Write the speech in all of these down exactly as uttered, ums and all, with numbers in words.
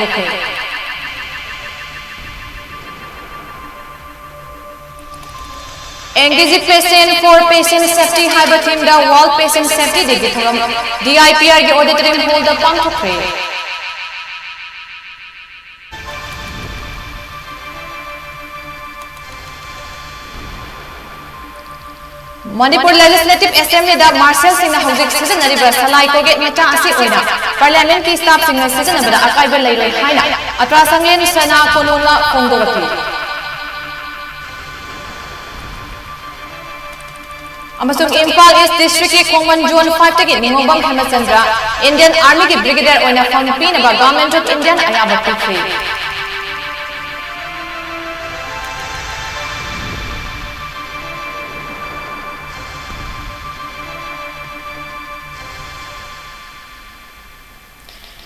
ꯍꯥꯏꯗꯣꯛꯈ꯭ꯔꯦ꯫ Engaging Patient for Patient Safety ꯍꯥꯏꯕ ꯊꯤꯝꯗ World Patient Safety Dayꯒꯤ ꯊꯧꯔꯝ D I P Rꯒꯤ auditorium hallꯗ ꯄꯥꯡꯊꯣꯛꯈ꯭ꯔꯦ꯫ Manipur Legislative Assemblyꯗ Martialꯁꯤꯡꯅ ꯍꯧꯖꯤꯛ ꯁꯤꯖꯤꯟꯅꯔꯤꯕ ꯁꯂꯥꯏ ꯀꯣꯒꯦꯠ ꯃꯆꯥ ꯑꯁꯤ ꯑꯣꯏꯅ Parliamentꯀꯤ staffꯁꯤꯡꯅ ꯁꯤꯖꯤꯟꯅꯕꯗ ꯑꯀꯥꯏꯕ ꯂꯩꯔꯣꯏ ꯍꯥꯏꯅ ꯑꯇ꯭ꯔꯥ ꯁꯪꯂꯦꯟ ꯁꯅꯥ ꯀꯣꯅꯨꯡꯅ ꯐꯣꯡꯗꯣꯔꯛꯈꯤ꯫ ꯑꯃꯁꯨꯡ Imphal East Districtꯀꯤ ꯈꯣꯡꯃꯟ Zone fiveꯇꯒꯤ ꯅꯤꯉꯣꯝꯕꯝ ꯍꯦꯃꯆꯟꯗ꯭ꯔ Indian Armyꯒꯤ Brigadier ꯑꯣꯏꯅ ꯐꯝ ꯄꯤꯅꯕ Government of Indiaꯅ ꯑꯌꯥꯕ ꯄꯤꯈ꯭ꯔꯦ꯫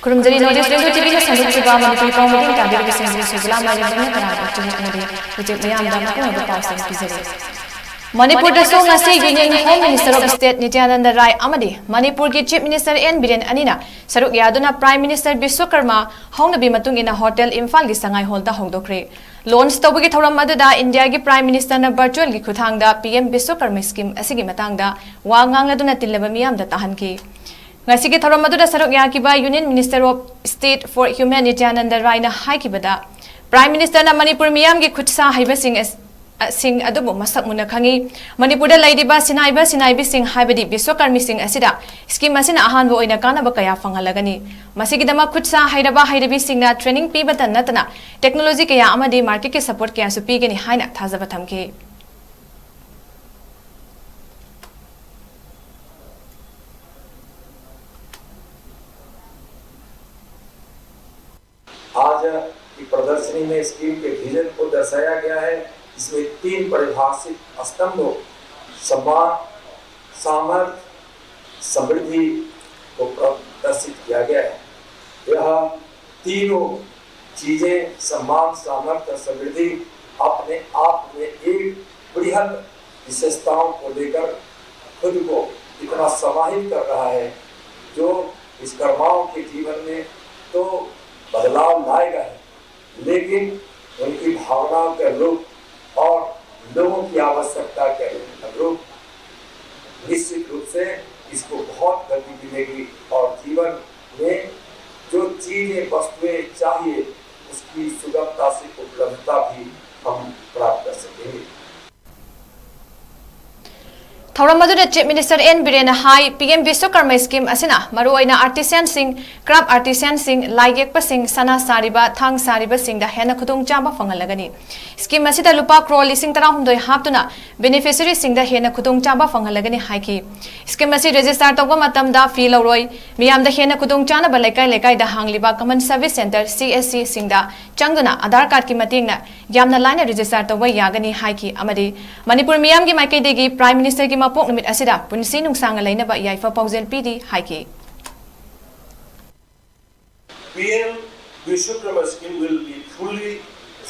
ꯈꯨꯔꯨꯝꯖꯔꯤ, North East Window TVꯅ ꯁꯟꯗꯣꯛꯆꯕ ꯃꯅꯤꯄꯨꯔꯤ ꯄꯥꯎ ꯃꯇꯦꯡ ꯇꯥꯕꯤꯔꯤꯕꯁꯤꯡꯕꯨ ꯁꯨꯖꯂꯥ ꯃꯥꯏꯔꯦꯝꯕꯝꯅ ꯇꯔꯥꯝꯅ ꯑꯣꯛꯆꯔꯤ ꯑꯃꯗꯤ ꯍꯧꯖꯤꯛ ꯃꯤꯌꯥꯝꯗ ꯃꯄꯨꯡ ꯑꯣꯏꯕ ꯄꯥꯎꯁꯤꯡ ꯄꯤꯖꯔꯤ꯫ ꯃꯅꯤꯄꯨꯔꯗꯁꯨ ꯉꯁꯤ Union Home Minister of State ꯅꯤꯇ꯭ꯌꯥꯅꯟꯗ ꯔꯥꯏ ꯑꯃꯗꯤ ꯃꯅꯤꯄꯨꯔꯒꯤ Chief Minister ꯑꯦꯟ ꯕꯤꯔꯦꯟ ꯑꯅꯤꯅ ꯁꯔꯨꯛ ꯌꯥꯗꯨꯅ Prime Minister ꯕꯤꯁ꯭ꯋꯀꯔꯃ ꯍꯧꯅꯕꯤ ꯃꯇꯨꯡ ꯏꯟꯅ Hotel ꯏꯝꯐꯥꯜꯒꯤ ꯁꯉꯥꯏ ꯍꯣꯜꯗ ꯍꯧꯗꯣꯛꯈ꯭ꯔꯦ꯫ Launch ꯇꯧꯕꯒꯤ ꯊꯧꯔꯝ ꯑꯗꯨꯗ ꯏꯟꯗꯤꯌꯥꯒꯤ Prime Ministerꯅ virtualꯒꯤ ꯈꯨꯠꯊꯥꯡꯗ P M ꯕꯤꯁ꯭ꯋꯀꯔꯃ scheme ꯑꯁꯤꯒꯤ ꯃꯇꯥꯡꯗ ꯋꯥ ꯉꯥꯡꯂꯗꯨꯅ ꯇꯤꯜꯂꯕ ꯃꯤꯌꯥꯝꯗ ꯇꯥꯍꯟꯈꯤ꯫ ꯉꯁꯤꯒꯤ ꯊꯧꯔꯝ ꯑꯗꯨꯗ ꯁꯔꯨꯛ ꯌꯥꯈꯤꯕ Union Minister of State for Home ꯅꯤꯇ꯭ꯌꯥꯅꯟꯗ ꯔꯥꯏꯅ ꯍꯥꯏꯈꯤꯕꯗ, Prime Ministerꯅ Manipur ꯃꯤꯌꯥꯝꯒꯤ ꯈꯨꯠꯁꯥ ꯍꯩꯕꯁꯤꯡ ꯑꯁ-, ꯑ, ꯁꯤꯡ ꯑꯗꯨꯕꯨ ꯃꯁꯛ ꯃꯨꯟꯅ ꯈꯪꯏ꯫ ꯃꯅꯤꯄꯨꯔꯗ ꯂꯩꯔꯤꯕ ꯁꯤꯟꯅꯥꯏꯕ ꯁꯤꯟꯅꯥꯏꯕꯤꯁꯤꯡ, ꯍꯥꯏꯕꯗꯤ ꯕꯤꯁ꯭ꯋꯀꯔꯃꯤꯁꯤꯡ ꯑꯁꯤꯗ scheme ꯑꯁꯤꯅ ꯑꯍꯥꯟꯕ ꯑꯣꯏꯅ ꯀꯥꯟꯅꯕ ꯀꯌꯥ ꯐꯪꯍꯜꯂꯒꯅꯤ꯫ ꯃꯁꯤꯒꯤꯗꯃꯛ ꯈꯨꯠꯁꯥ ꯍꯩꯔꯕ ꯍꯩꯔꯕꯤꯁꯤꯡꯅ training ꯄꯤꯕꯇ ꯅꯠꯇꯅ technology ꯀꯌꯥ ꯑꯃꯗꯤ marketꯀꯤ support ꯀꯌꯥꯁꯨ ꯄꯤꯒꯅꯤ ꯍꯥꯏꯅ ꯊꯥꯖꯕ ꯊꯝꯈꯤ꯫ आज की प्रदर्शनी में scheme के vision को दर्शाया गया है। इसमें तीन परिभाषित स्तंभों, सम्मान, सामर्थ्य, समृद्धि को प्रदर्शित किया गया है। यह तीनों चीजें, सम्मान, सामर्थ्य और समृद्धि, अपने आप में एक बृहद विशेषताओं को लेकर खुद को इतना समाहित कर रहा है, जो विश्वकर्माओं के जीवन में तो बदलाव लाएगा है, लेकिन उनकी भावनाओं के रूप और लोगों की आवश्यकता के अनुरूप निश्चित रूप से इसको बहुत गति मिलेगी और जीवन में जो चीजें, वस्तुएं चाहिए, उसकी सुगमता से उपलब्धता भी हम प्राप्त कर सकेंगे। ꯊꯧꯔꯝ ꯑꯗꯨꯗ Chief Minister N ꯕꯤꯔꯦꯟꯅ ꯍꯥꯏ, ꯄꯤ ꯑꯦꯝ ꯕꯤꯁ꯭ꯋꯀꯔꯃ ꯁ꯭ꯀꯤꯝ ꯑꯁꯤꯅ ꯃꯔꯨꯑꯣꯏꯅ ꯑꯥꯔꯇꯤꯁꯤꯌꯥꯟꯁꯤꯡ, ꯀ꯭ꯔꯥꯐ ꯑꯥꯔꯇꯤꯁꯤꯌꯥꯟꯁꯤꯡ, ꯂꯥꯏ ꯌꯦꯛꯄꯁꯤꯡ, ꯁꯅꯥ ꯁꯥꯔꯤꯕ, ꯊꯥꯡ ꯁꯥꯔꯤꯕꯁꯤꯡꯗ ꯍꯦꯟꯅ ꯈꯨꯗꯣꯡꯆꯥꯕ ꯐꯪꯍꯜꯂꯒꯅꯤ꯫ ꯁ꯭ꯀꯤꯝ ꯑꯁꯤꯗ ꯂꯨꯄꯥ ꯀ꯭ꯔꯣꯔ ꯂꯤꯁꯤꯡ ꯇꯔꯥꯍꯨꯝꯗꯣꯏ ꯍꯥꯞꯇꯨꯅ ꯕꯦꯅꯤꯐꯤꯁꯔꯤꯁꯤꯡꯗ ꯍꯦꯟꯅ ꯈꯨꯗꯣꯡꯆꯥꯕ ꯐꯪꯍꯜꯂꯒꯅꯤ ꯍꯥꯏꯈꯤ꯫ ꯁ꯭ꯀꯤꯝ ꯑꯁꯤ ꯔꯦꯖꯤꯁꯇꯥꯔ ꯇꯧꯕ ꯃꯇꯝꯗ ꯐꯤ ꯂꯧꯔꯣꯏ꯫ ꯃꯤꯌꯥꯝꯗ ꯍꯦꯟꯅ ꯈꯨꯗꯣꯡꯆꯥꯅꯕ ꯂꯩꯀꯥꯏ ꯂꯩꯀꯥꯏꯗ ꯍꯥꯡꯂꯤꯕ ꯀꯃꯟ ꯁꯔꯚꯤꯁ ꯁꯦꯟꯇꯔ, ꯁꯤ ꯑꯦꯁ ꯁꯤꯁꯤꯡꯗ ꯆꯪꯗꯨꯅ ꯑꯥꯙꯥꯔ ꯀꯥꯔꯗꯀꯤ ꯃꯇꯦꯡꯅ ꯌꯥꯝꯅ ꯂꯥꯏꯅ ꯔꯦꯖꯤꯁꯇꯥꯔ ꯇꯧꯕ ꯌꯥꯒꯅꯤ ꯍꯥꯏꯈꯤ ꯑꯃꯗꯤ ꯃꯅꯤꯄꯨꯔ ꯃꯤꯌꯥꯝꯒꯤ ꯃꯥꯏꯀꯩꯗꯒꯤ Prime Ministerꯒꯤ ꯃꯄꯣꯛ ꯅꯨꯃꯤꯠ ꯑꯁꯤꯗ ꯄꯨꯟꯁꯤ ꯅꯨꯡꯁꯥꯡꯅ ꯂꯩꯅꯕ ꯌꯥꯏꯐ ꯄꯥꯎꯖꯦꯜ ꯄꯤꯔꯤ ꯍꯥꯏꯈꯤ꯫ P M Vishwakarma scheme will be fully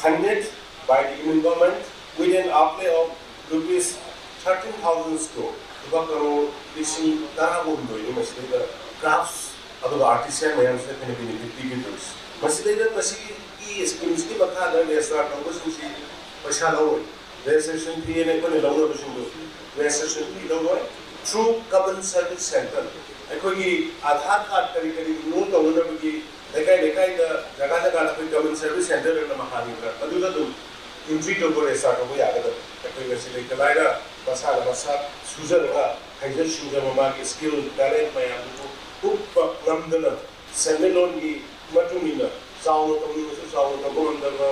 funded by the Union Government with an outlay of rupees thirteen thousand crore, ꯂꯨꯄꯥ ꯀꯔꯣꯔ ꯂꯤꯁꯤꯡ ꯇꯔꯥꯍꯨꯝꯗꯣꯏꯅꯤ ꯃꯁꯤꯗꯩꯗ crafts ꯑꯗꯨꯒ artisan ꯃꯌꯥꯝꯁꯤꯗ ꯑꯩꯈꯣꯏꯅ benefit ꯄꯤꯒꯗꯣꯏꯁꯦ꯫ ꯃꯁꯤꯗꯩꯗ ꯃꯁꯤꯒꯤ schemeꯁꯤꯒꯤ ꯃꯈꯥꯗ register ꯇꯧꯕꯁꯤꯡꯁꯤ ꯄꯩꯁꯥ ꯂꯧꯔꯣꯏ꯫ Registration fee ꯑꯩꯈꯣꯏꯅ ꯂꯧꯅꯕꯁꯤꯡꯗꯣ registration fee ꯂꯧꯔꯣꯏ꯫ Through common service center ꯑꯩꯈꯣꯏꯒꯤ ꯑꯥꯙꯥꯔ ꯀꯥꯔꯗ ꯀꯔꯤ ꯀꯔꯤ enroll ꯇꯧꯅꯅꯕꯒꯤ ꯂꯩꯀꯥꯏ ꯂꯩꯀꯥꯏꯗ ꯖꯒꯥ ꯖꯒꯥꯗ ꯑꯩꯈꯣꯏ common service center ꯑꯃ ꯍꯥꯡꯉꯤꯗꯅ, ꯑꯗꯨꯗ ꯑꯗꯨꯝ entry ꯇꯧꯕ register ꯇꯧꯕ ꯌꯥꯒꯗꯕ꯫ ꯑꯩꯈꯣꯏ ꯉꯁꯤ ꯂꯩꯇ ꯂꯥꯏꯔ ꯃꯁꯥꯅ ꯃꯁꯥ ꯁꯨꯖꯔꯒ ꯍꯩꯖ ꯁꯤꯡꯖꯕ ꯃꯥꯒꯤ skill talent ꯃꯌꯥꯝꯗꯨꯕꯨ ꯎꯠꯄ ꯉꯝꯗꯅ ꯁꯦꯟꯃꯤꯠꯂꯣꯟꯒꯤ ꯃꯇꯨꯡ ꯏꯟꯅ ꯆꯥꯎꯅ ꯇꯧꯅꯤꯡꯉꯁꯨ ꯆꯥꯎꯅ ꯇꯧꯕ ꯉꯝꯗꯕ,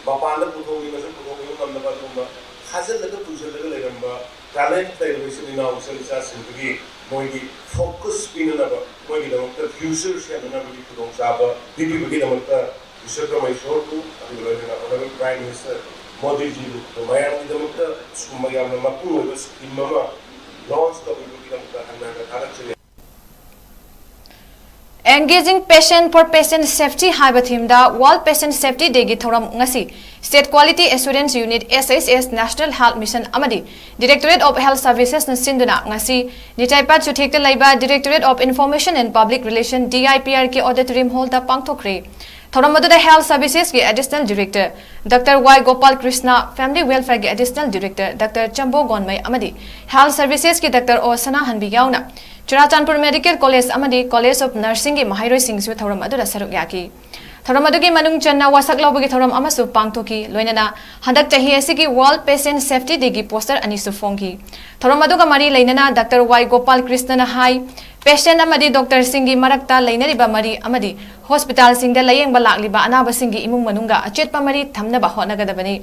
ꯃꯄꯥꯟꯗ ꯄꯨꯊꯣꯛꯅꯤꯡꯉꯁꯨ ꯄꯨꯊꯣꯛꯅꯤꯡꯕ ꯉꯝꯗꯕ ꯑꯗꯨꯒꯨꯝꯕ ꯈꯥꯖꯤꯜꯂꯒ ꯄꯨꯟꯁꯤꯜꯂꯒ ꯂꯩꯔꯝꯕ talent ꯂꯩꯔꯕ ꯏꯆꯤꯜ ꯏꯅꯥꯎ ꯏꯆꯜ ꯏꯆꯥꯁꯤꯡꯗꯨꯒꯤ ꯃꯣꯏꯒꯤ focus ꯄꯤꯅꯅꯕ, ꯃꯣꯏꯒꯤꯗꯃꯛꯇ future ꯁꯦꯝꯅꯅꯕꯒꯤ ꯈꯨꯗꯣꯡꯆꯥꯕ ꯄꯤꯕꯤꯕꯒꯤꯗꯃꯛꯇ ꯏꯁꯣꯔ ꯄꯔꯃꯦꯁꯣꯔꯕꯨ ꯑꯗꯨꯒ ꯂꯣꯏꯅꯅ Honourable Prime Minister ꯃꯣꯗꯤꯖꯤꯕꯨ ꯃꯌꯥꯝꯒꯤꯗꯃꯛꯇ ꯁꯤꯒꯨꯝꯕ ꯌꯥꯝꯅ ꯃꯄꯨꯡ ꯑꯣꯏꯕ scheme ꯑꯃ launch ꯇꯧꯕꯤꯕꯒꯤꯗꯃꯛꯇ ꯍꯟꯅ ꯍꯟꯅ ꯊꯥꯒꯠꯆꯔꯤ꯫ Engaging Patient for Patient Safety ꯍꯥꯏꯕ themeꯗ World Patient Safety Dayꯒꯤ ꯊꯧꯔꯝ ꯉꯁꯤ State Quality Assurance Unit, S H S, National Health Mission ꯑꯃꯗꯤ Directorate of Health Servicesꯅ ꯁꯤꯟꯗꯨꯅ ꯉꯁꯤ ꯅꯤꯆꯥꯏꯄꯥꯠ ꯆꯨꯊꯦꯛꯇ ꯂꯩꯕ Directorate of Information and Public Relation, D I P Rꯒꯤ auditorium hallꯗ ꯄꯥꯡꯊꯣꯛꯈ꯭ꯔꯦ꯫ ꯊꯧꯔꯝ ꯑꯗꯨꯗ Health Servicesꯀꯤ Additional Director Doctor Y Gopal Krishna, Family Welfareꯒꯤ Additional Director Doctor Chambo Gonmei ꯑꯃꯗꯤ Health Servicesꯀꯤ Doctor O Sanahanbi ꯌꯥꯎꯅ Churachandpur Medical College ꯑꯃꯗꯤ College of Nursingꯒꯤ ꯃꯍꯩꯔꯣꯏꯁꯤꯡꯁꯨ ꯊꯧꯔꯝ ꯑꯗꯨꯗ ꯁꯔꯨꯛ ꯌꯥꯈꯤ꯫ ꯊꯧꯔꯝ ꯑꯗꯨꯒꯤ ꯃꯅꯨꯡ ꯆꯟꯅ ꯋꯥꯁꯛ ꯂꯧꯕꯒꯤ ꯊꯧꯔꯝ ꯑꯃꯁꯨ ꯄꯥꯡꯊꯣꯛꯈꯤ꯫ ꯂꯣꯏꯅꯅ ꯍꯟꯗꯛ ꯆꯍꯤ ꯑꯁꯤꯒꯤ World Patient Safety Dayꯒꯤ poster ꯑꯅꯤꯁꯨ ꯐꯣꯡꯈꯤ꯫ ꯊꯧꯔꯝ ꯑꯗꯨꯒ ꯃꯔꯤ ꯂꯩꯅꯅ Doctor Y Gopal Krishnaꯅ ꯍꯥꯏ, patient ꯑꯃꯗꯤ doctorꯁꯤꯡꯒꯤ ꯃꯔꯛꯇ ꯂꯩꯅꯔꯤꯕ ꯃꯔꯤ ꯑꯃꯗꯤ hospitalꯁꯤꯡꯗ ꯂꯥꯌꯦꯡꯕ ꯂꯥꯛꯂꯤꯕ ꯑꯅꯥꯕꯁꯤꯡꯒꯤ ꯏꯃꯨꯡ ꯃꯅꯨꯡꯒ ꯑꯆꯦꯠꯄ ꯃꯔꯤ ꯊꯝꯅꯕ ꯍꯣꯠꯅꯒꯗꯕꯅꯤ꯫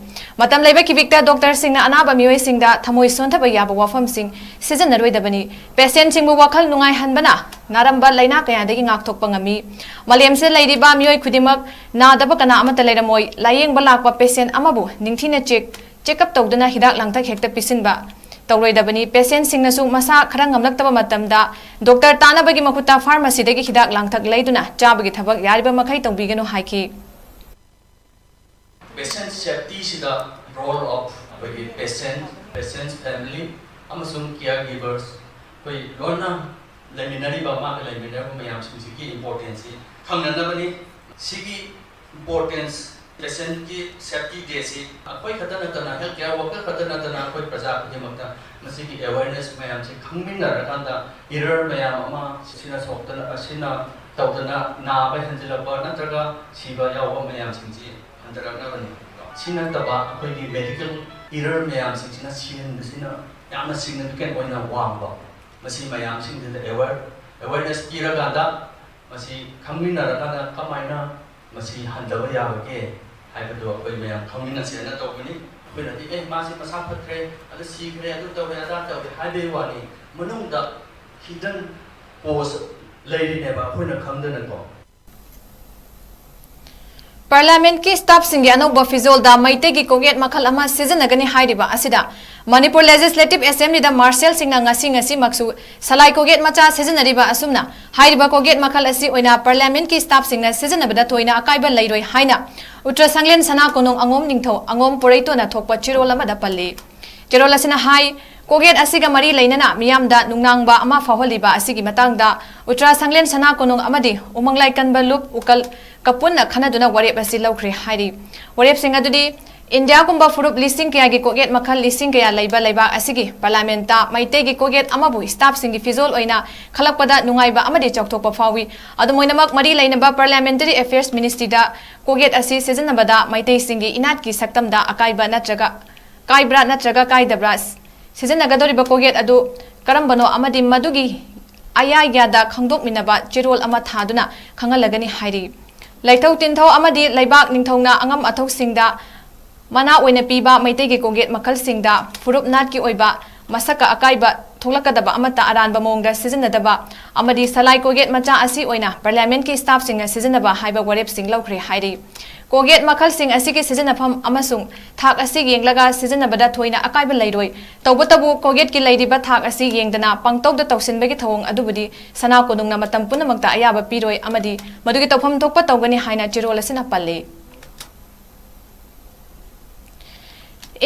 ꯃꯇꯝ ꯂꯩꯕ ꯈꯤꯕꯤꯛꯇ doctorꯁꯤꯡꯅ ꯑꯅꯥꯕ ꯃꯤꯑꯣꯏꯁꯤꯡꯗ ꯊꯃꯣꯏ ꯁꯣꯟꯊꯕ ꯌꯥꯕ ꯋꯥꯐꯝꯁꯤꯡ ꯁꯤꯖꯤꯟꯅꯔꯣꯏꯗꯕꯅꯤ꯫ Patientꯁꯤꯡꯕꯨ ꯋꯥꯈꯜ ꯅꯨꯡꯉꯥꯏꯍꯟꯕꯅ ꯅꯥꯔꯝꯕ ꯂꯥꯏꯅꯥ ꯀꯌꯥꯗꯒꯤ ꯉꯥꯛꯊꯣꯛꯄ ꯉꯝꯃꯤ꯫ ꯃꯥꯂꯦꯝꯁꯤꯗ ꯂꯩꯔꯤꯕ ꯃꯤꯑꯣꯏ ꯈꯨꯗꯤꯡꯃꯛ ꯅꯥꯗꯕ ꯀꯅꯥ ꯑꯃꯠꯇ ꯂꯩꯔꯝꯃꯣꯏ꯫ ꯂꯥꯌꯦꯡꯕ ꯂꯥꯛꯄ patient ꯑꯃꯕꯨ ꯅꯤꯡꯊꯤꯅ check, check up ꯇꯧꯗꯨꯅ ꯍꯤꯗꯥꯛ ꯂꯥꯡꯊꯛ ꯍꯦꯛꯇ ꯄꯤꯁꯤꯟꯕ ꯇꯧꯔꯣꯏꯗꯕꯅꯤ꯫ Patientꯁꯤꯡꯅꯁꯨ ꯃꯁꯥ ꯈꯔ ꯉꯝꯂꯛꯇꯕ ꯃꯇꯝꯗ doctor ꯇꯥꯅꯕꯒꯤ ꯃꯍꯨꯠꯇ pharmacyꯗꯒꯤ ꯍꯤꯗꯥꯛ ꯂꯥꯡꯊꯛ ꯂꯩꯗꯨꯅ ꯆꯥꯕꯒꯤ ꯊꯕꯛ ꯌꯥꯔꯤꯕ ꯃꯈꯩ ꯇꯧꯕꯤꯒꯅꯨ ꯍꯥꯏꯈꯤ꯫ Patient safetyꯁꯤꯗ role of ꯑꯩꯈꯣꯏꯒꯤ patient, patient's family ꯑꯃꯁꯨꯡ caregivers, ꯑꯩꯈꯣꯏ ꯂꯣꯏꯅ ꯂꯩꯃꯤꯟꯅꯔꯤꯕ, ꯃꯥꯒ ꯂꯩꯃꯤꯟꯅꯔꯤꯕ ꯃꯌꯥꯝꯁꯤꯡꯁꯤꯒꯤ importanceꯁꯤ ꯈꯪꯅꯅꯕꯅꯤ꯫ ꯁꯤꯒꯤ importance, patientꯀꯤ safety dayꯁꯤ ꯑꯩꯈꯣꯏ ꯈꯛꯇ ꯅꯠꯇꯅ, health care worker ꯈꯛꯇ ꯅꯠꯇꯅ, ꯑꯩꯈꯣꯏ ꯄ꯭ꯔꯖꯥ ꯈꯨꯗꯤꯡꯃꯛꯇ ꯃꯁꯤꯒꯤ awareness ꯃꯌꯥꯝꯁꯤ ꯈꯪꯃꯤꯟꯅꯔꯀꯥꯟꯗ error ꯃꯌꯥꯝ ꯑꯃ ꯁꯤꯅ ꯁꯣꯛꯇꯅ, ꯑꯁꯤꯅ ꯇꯧꯗꯅ ꯅꯥꯕ ꯍꯦꯟꯖꯤꯜꯂꯛꯄ ꯅꯠꯇ꯭ꯔꯒ ꯁꯤꯕ ꯌꯥꯎꯕ ꯃꯌꯥꯝꯁꯤꯡꯁꯤ ꯍꯟꯊꯔꯛꯅꯕꯅꯤ꯫ ꯁꯤ ꯅꯠꯇꯕ ꯑꯩꯈꯣꯏꯒꯤ medical error ꯃꯌꯥꯝꯁꯤꯡꯁꯤꯅ ꯁꯤꯍꯟꯕꯁꯤꯅ ꯌꯥꯝꯅ significant ꯑꯣꯏꯅ ꯋꯥꯡꯕ, ꯃꯁꯤ ꯃꯌꯥꯝꯁꯤꯡꯁꯤꯗ aware, awareness ꯄꯤꯔꯀꯥꯟꯗ ꯃꯁꯤ ꯈꯪꯃꯤꯟꯅꯔꯀꯥꯟꯗ ꯀꯃꯥꯏꯅ ꯃꯁꯤ ꯍꯟꯊꯕ ꯌꯥꯕꯒꯦ ꯍꯥꯏꯕꯗꯨ ꯑꯩꯈꯣꯏ ꯃꯌꯥꯝ ꯈꯪꯃꯤꯟꯅꯁꯦꯅ ꯇꯧꯕꯅꯤ꯫ ꯑꯩꯈꯣꯏꯅꯗꯤ, "ꯑꯦ, ꯃꯥꯁꯤ ꯃꯁꯥ ꯐꯠꯇ꯭ꯔꯦ, ꯑꯗꯨ ꯁꯤꯈ꯭ꯔꯦ, ꯑꯗꯨ ꯇꯧꯔꯦ, ꯑꯗꯥ ꯇꯧꯔꯦ" ꯍꯥꯏꯕꯒꯤ ꯋꯥꯅꯤ꯫ ꯃꯅꯨꯡꯗ hidden cause ꯂꯩꯔꯤꯅꯦꯕ ꯑꯩꯈꯣꯏꯅ ꯈꯪꯗꯅꯀꯣ꯫ Parliamentꯀꯤ staffꯁꯤꯡꯒꯤ ꯑꯅꯧꯕ ꯐꯤꯖꯣꯜꯗ ꯃꯩꯇꯩꯒꯤ ꯀꯣꯛꯌꯦꯠ ꯃꯈꯜ ꯑꯃ ꯁꯤꯖꯤꯟꯅꯒꯅꯤ ꯍꯥꯏꯔꯤꯕ ꯑꯁꯤꯗ Manipur Legislative Assemblyꯗ Martialꯁꯤꯡꯅ ꯉꯁꯤ ꯉꯁꯤꯃꯛꯁꯨ ꯁꯂꯥꯏ ꯀꯣꯛꯌꯦꯠ ꯃꯆꯥ ꯁꯤꯖꯤꯟꯅꯔꯤꯕ ꯑꯁꯨꯝꯅ ꯍꯥꯏꯔꯤꯕ ꯀꯣꯛꯌꯦꯠ ꯃꯈꯜ ꯑꯁꯤ ꯑꯣꯏꯅ Parliamentꯀꯤ staffꯁꯤꯡꯅ ꯁꯤꯖꯤꯟꯅꯕꯗ ꯊꯣꯏꯅ ꯑꯀꯥꯏꯕ ꯂꯩꯔꯣꯏ ꯍꯥꯏꯅ ꯎꯇ꯭ꯔ ꯁꯪꯂꯦꯟ ꯁꯅꯥ ꯀꯣꯅꯨꯡ ꯑꯉꯣꯝ ꯅꯤꯡꯊꯧ ꯑꯉꯣꯝ ꯄꯣꯔꯩꯇꯣꯟꯅ ꯊꯣꯛꯄ ꯆꯦꯔꯣꯜ ꯑꯃꯗ ꯄꯜꯂꯤ꯫ ꯆꯦꯔꯣꯜ ꯑꯁꯤꯅ ꯍꯥꯏ, ꯀꯣꯒꯦꯠ ꯑꯁꯤꯒ ꯃꯔꯤ ꯂꯩꯅꯅ ꯃꯤꯌꯥꯝꯗ ꯅꯨꯡꯅꯥꯡꯕ ꯑꯃ ꯐꯥꯎꯍꯜꯂꯤꯕ ꯑꯁꯤꯒꯤ ꯃꯇꯥꯡꯗ ꯎꯇ꯭ꯔꯥ ꯁꯪꯂꯦꯟ ꯁꯅꯥ ꯀꯣꯅꯨꯡ ꯑꯃꯗꯤ ꯎꯃꯪ ꯂꯥꯏꯀꯟꯕ ꯂꯨꯞ ꯎꯀꯜ ꯀꯄꯨꯟꯅ ꯈꯟꯅꯗꯨꯅ ꯋꯥꯔꯦꯞ ꯑꯁꯤ ꯂꯧꯈ꯭ꯔꯦ ꯍꯥꯏꯔꯤ꯫ ꯋꯥꯔꯦꯞꯁꯤꯡ ꯑꯗꯨꯗꯤ ꯏꯟꯗꯤꯌꯥꯒꯨꯝꯕ ꯐꯨꯔꯨꯞ ꯂꯤꯁꯤꯡ ꯀꯌꯥꯒꯤ ꯀꯣꯒꯦꯠ ꯃꯈꯜ ꯂꯤꯁꯤꯡ ꯀꯌꯥ ꯂꯩꯕ ꯂꯩꯕꯥꯛ ꯑꯁꯤꯒꯤ ꯄꯥꯔꯂꯤꯌꯥꯃꯦꯟꯠꯇ ꯃꯩꯇꯩꯒꯤ ꯀꯣꯒꯦꯠ ꯑꯃꯕꯨ ꯁ꯭ꯇꯥꯐꯁꯤꯡꯒꯤ ꯐꯤꯖꯣꯜ ꯑꯣꯏꯅ ꯈꯜꯂꯛꯄꯗ ꯅꯨꯡꯉꯥꯏꯕ ꯑꯃꯗꯤ ꯆꯥꯎꯊꯣꯛꯄ ꯐꯥꯎꯏ꯫ ꯑꯗꯨꯝ ꯑꯣꯏꯅꯃꯛ, ꯃꯔꯤ ꯂꯩꯅꯕ ꯄꯥꯔꯂꯤꯌꯥꯃꯦꯟꯇꯔꯤ ꯑꯦꯐꯤꯌꯔꯁ ꯃꯤꯅꯤꯁꯇ꯭ꯔꯤꯗ ꯀꯣꯒꯦꯠ ꯑꯁꯤ ꯁꯤꯖꯤꯟꯅꯕꯗ ꯃꯩꯇꯩꯁꯤꯡꯒꯤ ꯏꯅꯥꯠꯀꯤ ꯁꯛꯇꯝꯗ ꯑꯀꯥꯏꯕ ꯅꯠꯇ꯭ꯔꯒ ꯀꯥꯏꯕ꯭ꯔꯥ ꯅꯠꯇ꯭ꯔꯒ ꯀꯥꯏꯗꯕ꯭ꯔꯥ, ꯁꯤꯖꯤꯟꯅꯒꯗꯧꯔꯤꯕ ꯀꯣꯒꯦꯠ ꯑꯗꯨ ꯀꯔꯝꯕꯅꯣ ꯑꯃꯗꯤ ꯃꯗꯨꯒꯤ ꯑꯌꯥꯌꯥꯗ ꯈꯪꯗꯣꯛꯃꯤꯟꯅꯕ ꯆꯦꯔꯣꯜ ꯑꯃ ꯊꯥꯗꯨꯅ ꯈꯪꯍꯜꯂꯒꯅꯤ ꯍꯥꯏꯔꯤ꯫ ꯂꯩꯊꯧ ꯇꯤꯟꯊꯧ ꯑꯃꯗꯤ ꯂꯩꯕꯥꯛ ꯅꯤꯡꯊꯧꯅ ꯑꯉꯝ ꯑꯊꯧꯁꯤꯡꯗ ꯃꯅꯥ ꯑꯣꯏꯅ ꯄꯤꯕ ꯃꯩꯇꯩꯒꯤ ꯀꯣꯒꯦꯠ ꯃꯈꯜꯁꯤꯡꯗ ꯐꯨꯔꯨꯞ ꯅꯥꯠꯀꯤ ꯑꯣꯏꯕ ꯃꯁꯛꯀ ꯑꯀꯥꯏꯕ ꯊꯣꯛꯂꯛꯀꯗꯕ ꯑꯃꯠꯇ ꯑꯔꯥꯟꯕ ꯃꯑꯣꯡꯗ ꯁꯤꯖꯤꯟꯅꯗꯕ ꯑꯃꯗꯤ ꯁꯂꯥꯏ ꯀꯣꯒꯦꯠ ꯃꯆꯥ ꯑꯁꯤ ꯑꯣꯏꯅ ꯄꯥꯔꯂꯤꯌꯥꯃꯦꯟꯠꯀꯤ ꯁ꯭ꯇꯥꯐꯁꯤꯡꯅ ꯁꯤꯖꯤꯟꯅꯕ ꯍꯥꯏꯕ ꯋꯥꯔꯦꯞꯁꯤꯡ ꯂꯧꯈ꯭ꯔꯦ ꯍꯥꯏꯔꯤ꯫ ꯀꯣꯒꯦꯠ ꯃꯈꯜꯁꯤꯡ ꯑꯁꯤꯒꯤ ꯁꯤꯖꯤꯟꯅꯐꯝ ꯑꯃꯁꯨꯡ ꯊꯥꯛ ꯑꯁꯤ ꯌꯦꯡꯂꯒ ꯁꯤꯖꯤꯟꯅꯕꯗ ꯊꯣꯏꯅ ꯑꯀꯥꯏꯕ ꯂꯩꯔꯣꯏ꯫ ꯇꯧꯕꯇꯕꯨ, ꯀꯣꯒꯦꯠꯀꯤ ꯂꯩꯔꯤꯕ ꯊꯥꯛ ꯑꯁꯤ ꯌꯦꯡꯗꯅ ꯄꯪꯇꯧꯗ ꯇꯧꯁꯤꯟꯕꯒꯤ ꯊꯧꯑꯣꯡ ꯑꯗꯨꯕꯨꯗꯤ ꯁꯅꯥ ꯀꯣꯅꯨꯡꯅ ꯃꯇꯝ ꯄꯨꯝꯅꯃꯛꯇ ꯑꯌꯥꯕ ꯄꯤꯔꯣꯏ ꯑꯃꯗꯤ ꯃꯗꯨꯒꯤ ꯇꯧꯐꯝ ꯊꯣꯛꯄ ꯇꯧꯒꯅꯤ ꯍꯥꯏꯅ ꯆꯦꯔꯣꯜ ꯑꯁꯤꯅ ꯄꯜꯂꯤ꯫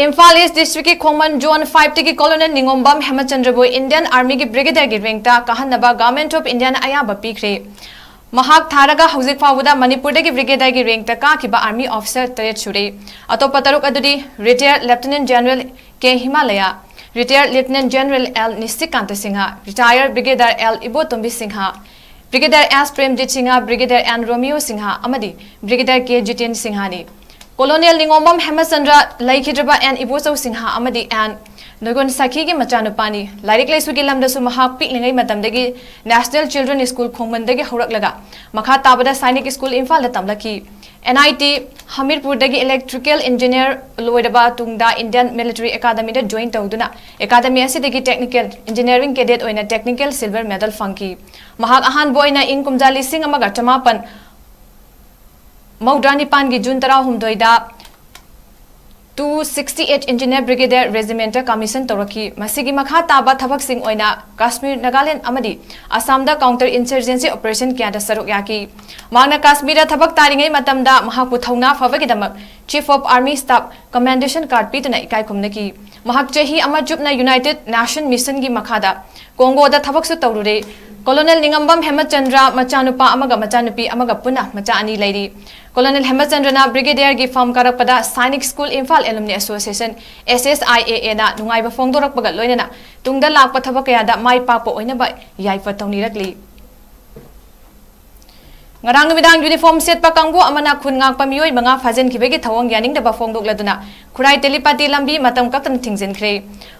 ꯏꯝꯐꯥꯜ ꯏꯁ ꯗꯤꯁꯇ꯭ꯔꯤꯛꯀꯤ ꯈꯣꯡꯃꯟ ꯖꯣꯟ ꯐꯥꯏꯚꯇꯒꯤ ꯀꯣꯂꯣꯅꯦꯜ ꯅꯤꯉꯣꯝꯕꯝ ꯍꯦꯃꯆꯟꯗ꯭ꯔꯕꯨ ꯏꯟꯗꯤꯌꯟ ꯑꯥꯔꯃꯤꯒꯤ ꯕ꯭ꯔꯤꯒꯦꯗꯤꯌꯔꯒꯤ ꯔꯦꯡꯛꯇ ꯀꯥꯍꯟꯅꯕ ꯒꯚꯔꯟꯃꯦꯟꯠ ꯑꯣꯐ ꯏꯟꯗꯤꯌꯥꯅ ꯑꯌꯥꯕ ꯄꯤꯈ꯭ꯔꯦ꯫ ꯃꯍꯥꯛ ꯊꯥꯔꯒ ꯍꯧꯖꯤꯛ ꯐꯥꯎꯕꯗ ꯃꯅꯤꯄꯨꯔꯗꯒꯤ ꯕ꯭ꯔꯤꯒꯦꯗꯤꯌꯔꯒꯤ ꯔꯦꯡꯛꯇ ꯀꯥꯈꯤꯕ ꯑꯥꯔꯃꯤ ꯑꯣꯐꯤꯁꯔ ꯇꯔꯦꯠ ꯁꯨꯔꯦ꯫ ꯑꯇꯣꯞꯄ ꯇꯔꯨꯛ ꯑꯗꯨꯗꯤ retired lieutenant general K Himalaya, retired lieutenant general L Nishikant Singh, retired brigadier L Ibotombi Singh, brigadier S Premjit Singh, brigadier N Romeo Singh ꯑꯃꯗꯤ ꯕ꯭ꯔꯤꯒꯦꯗꯤꯌꯔ ꯀꯦ ꯖꯤꯇꯦꯟ ꯁꯤꯡꯍꯅꯤ꯫ ꯀꯣꯂꯣꯅꯦꯜ ꯅꯤꯉꯣꯝꯕꯝ ꯍꯦꯃꯆꯟꯗ꯭ꯔ ꯂꯩꯈꯤꯗ꯭ꯔꯕ ꯑꯦꯟ ꯏꯕꯣꯆꯧ ꯁꯤꯡꯍ ꯑꯃꯗꯤ ꯑꯦꯟ ꯅꯣꯏꯒꯣꯟ ꯁꯈꯤꯒꯤ ꯃꯆꯥꯅꯨꯄꯥꯅꯤ꯫ ꯂꯥꯏꯔꯤꯛ ꯂꯥꯏꯁꯨꯒꯤ ꯂꯝꯗꯁꯨ ꯃꯍꯥꯛ ꯄꯤꯛꯂꯤꯉꯩ ꯃꯇꯝꯗꯒꯤ ꯅꯦꯁꯅꯦꯜ ꯆꯤꯜꯗ꯭ꯔꯦꯟ ꯁ꯭ꯀꯨꯜ ꯈꯣꯡꯃꯟꯗꯒꯤ ꯍꯧꯔꯛꯂꯒ ꯃꯈꯥ ꯇꯥꯕꯗ ꯁꯥꯏꯅꯤꯛ ꯁ꯭ꯀꯨꯜ ꯏꯝꯐꯥꯜꯗ ꯇꯝꯂꯛꯈꯤ꯫ ꯑꯦꯟ ꯑꯥꯏ ꯇꯤ ꯍꯃꯤꯔꯄꯨꯔꯗꯒꯤ ꯏꯂꯦꯛꯇ꯭ꯔꯤꯀꯦꯜ ꯏꯟꯖꯤꯅꯤꯌꯔ ꯂꯣꯏꯔꯕ ꯇꯨꯡꯗ ꯏꯟꯗꯤꯌꯟ ꯃꯤꯂꯤꯇꯔꯤ ꯑꯦꯀꯥꯗꯃꯤꯗ ꯖꯣꯏꯟ ꯇꯧꯗꯨꯅ ꯑꯦꯀꯥꯗꯃꯤ ꯑꯁꯤꯗꯒꯤ ꯇꯦꯛꯅꯤꯀꯦꯜ ꯏꯟꯖꯤꯅꯤꯌꯔꯤꯡ ꯀꯦꯗꯦꯠ ꯑꯣꯏꯅ ꯇꯦꯛꯅꯤꯀꯦꯜ ꯁꯤꯜꯚꯔ ꯃꯦꯗꯜ ꯐꯪꯈꯤ꯫ ꯃꯍꯥꯛ ꯑꯍꯥꯟꯕ ꯑꯣꯏꯅ ꯏꯪ ꯀꯨꯝꯖꯥ ꯂꯤꯁꯤꯡ ꯑꯃꯒ ꯆꯃꯥꯄꯟ ꯃꯧꯗ꯭ꯔꯥ ꯅꯤꯄꯥꯟꯒꯤ June ꯇꯔꯥꯍꯨꯝꯗꯣꯏꯗ Two sixty eight Engineer Brigadier Regiment commission ꯇꯧꯔꯛꯈꯤ꯫ ꯃꯁꯤꯒꯤ ꯃꯈꯥ ꯇꯥꯕ ꯊꯕꯛꯁꯤꯡ ꯑꯣꯏꯅ ꯀꯥꯁꯃꯤꯔ, ꯅꯥꯒꯥꯂꯦꯟꯗ ꯑꯃꯗꯤ ꯑꯁꯥꯝꯗ counter insurgency operation ꯀꯌꯥꯗ ꯁꯔꯨꯛ ꯌꯥꯈꯤ꯫ ꯃꯍꯥꯛꯅ ꯀꯥꯁꯃꯤꯔꯗ ꯊꯕꯛ ꯇꯥꯔꯤꯉꯩ ꯃꯇꯝꯗ ꯃꯍꯥꯛꯄꯨ ꯊꯧꯅꯥ ꯐꯕꯒꯤꯗꯃꯛ Chief of Army Staff Commendation Card ꯄꯤꯗꯨꯅ ꯏꯀꯥꯏ ꯈꯨꯝꯅꯈꯤ꯫ ꯃꯍꯥꯛ ꯆꯍꯤ ꯑꯃ ꯆꯨꯞꯅ United Nation Mission ꯒꯤ ꯃꯈꯥꯗ ꯀꯣꯡꯒꯣꯗ ꯊꯕꯛꯁꯨ ꯇꯧꯔꯨꯔꯦ꯫ ꯀꯣꯂꯣꯅꯦꯜ ꯅꯤꯉꯝꯕꯝ ꯍꯦꯃꯆꯟꯗ꯭ꯔ ꯃꯆꯥꯅꯨꯄꯥ ꯑꯃꯒ ꯃꯆꯥꯅꯨꯄꯤ ꯑꯃꯒ ꯄꯨꯟꯅ ꯃꯆꯥ ꯑꯅꯤ ꯂꯩꯔꯤ꯫ ꯀꯣꯂꯣꯅꯦꯜ ꯍꯦꯃꯆꯟꯗ꯭ꯔꯅ ꯕ꯭ꯔꯤꯒꯦꯗꯤꯌꯔꯒꯤ ꯐꯝ ꯀꯥꯔꯛꯄꯗ Sainik school Imphal alumni association, S S I A A ꯅ ꯅꯨꯡꯉꯥꯏꯕ ꯐꯣꯡꯗꯣꯔꯛꯄꯒ ꯂꯣꯏꯅꯅ ꯇꯨꯡꯗ ꯂꯥꯛꯄ ꯊꯕꯛ ꯀꯌꯥꯗ ꯃꯥꯏ ꯄꯥꯛꯄ ꯑꯣꯏꯅꯕ ꯌꯥꯏꯐ ꯇꯧꯅꯤꯔꯛꯂꯤ꯫ ꯉꯔꯥꯡ ꯅꯨꯃꯤꯗꯥꯡ ꯌꯨꯅꯤꯐꯣꯔꯝ ꯁꯦꯠꯄ ꯀꯥꯡꯕꯨ ꯑꯃꯅ ꯈꯨꯟ ꯉꯥꯛꯄ ꯃꯤꯑꯣꯏ ꯃꯉꯥ ꯐꯥꯖꯤꯟꯈꯤꯕꯒꯤ ꯊꯧꯑꯣꯡ ꯌꯥꯅꯤꯡꯗꯕ ꯐꯣꯡꯗꯣꯛꯂꯗꯨꯅ ꯈꯨꯔꯥꯏ ꯇꯦꯂꯤꯄꯥꯇꯤ ꯂꯝꯕꯤ ꯃꯇꯝ ꯀꯛꯇꯅ ꯊꯤꯡꯖꯤꯟꯈ꯭ꯔꯦ꯫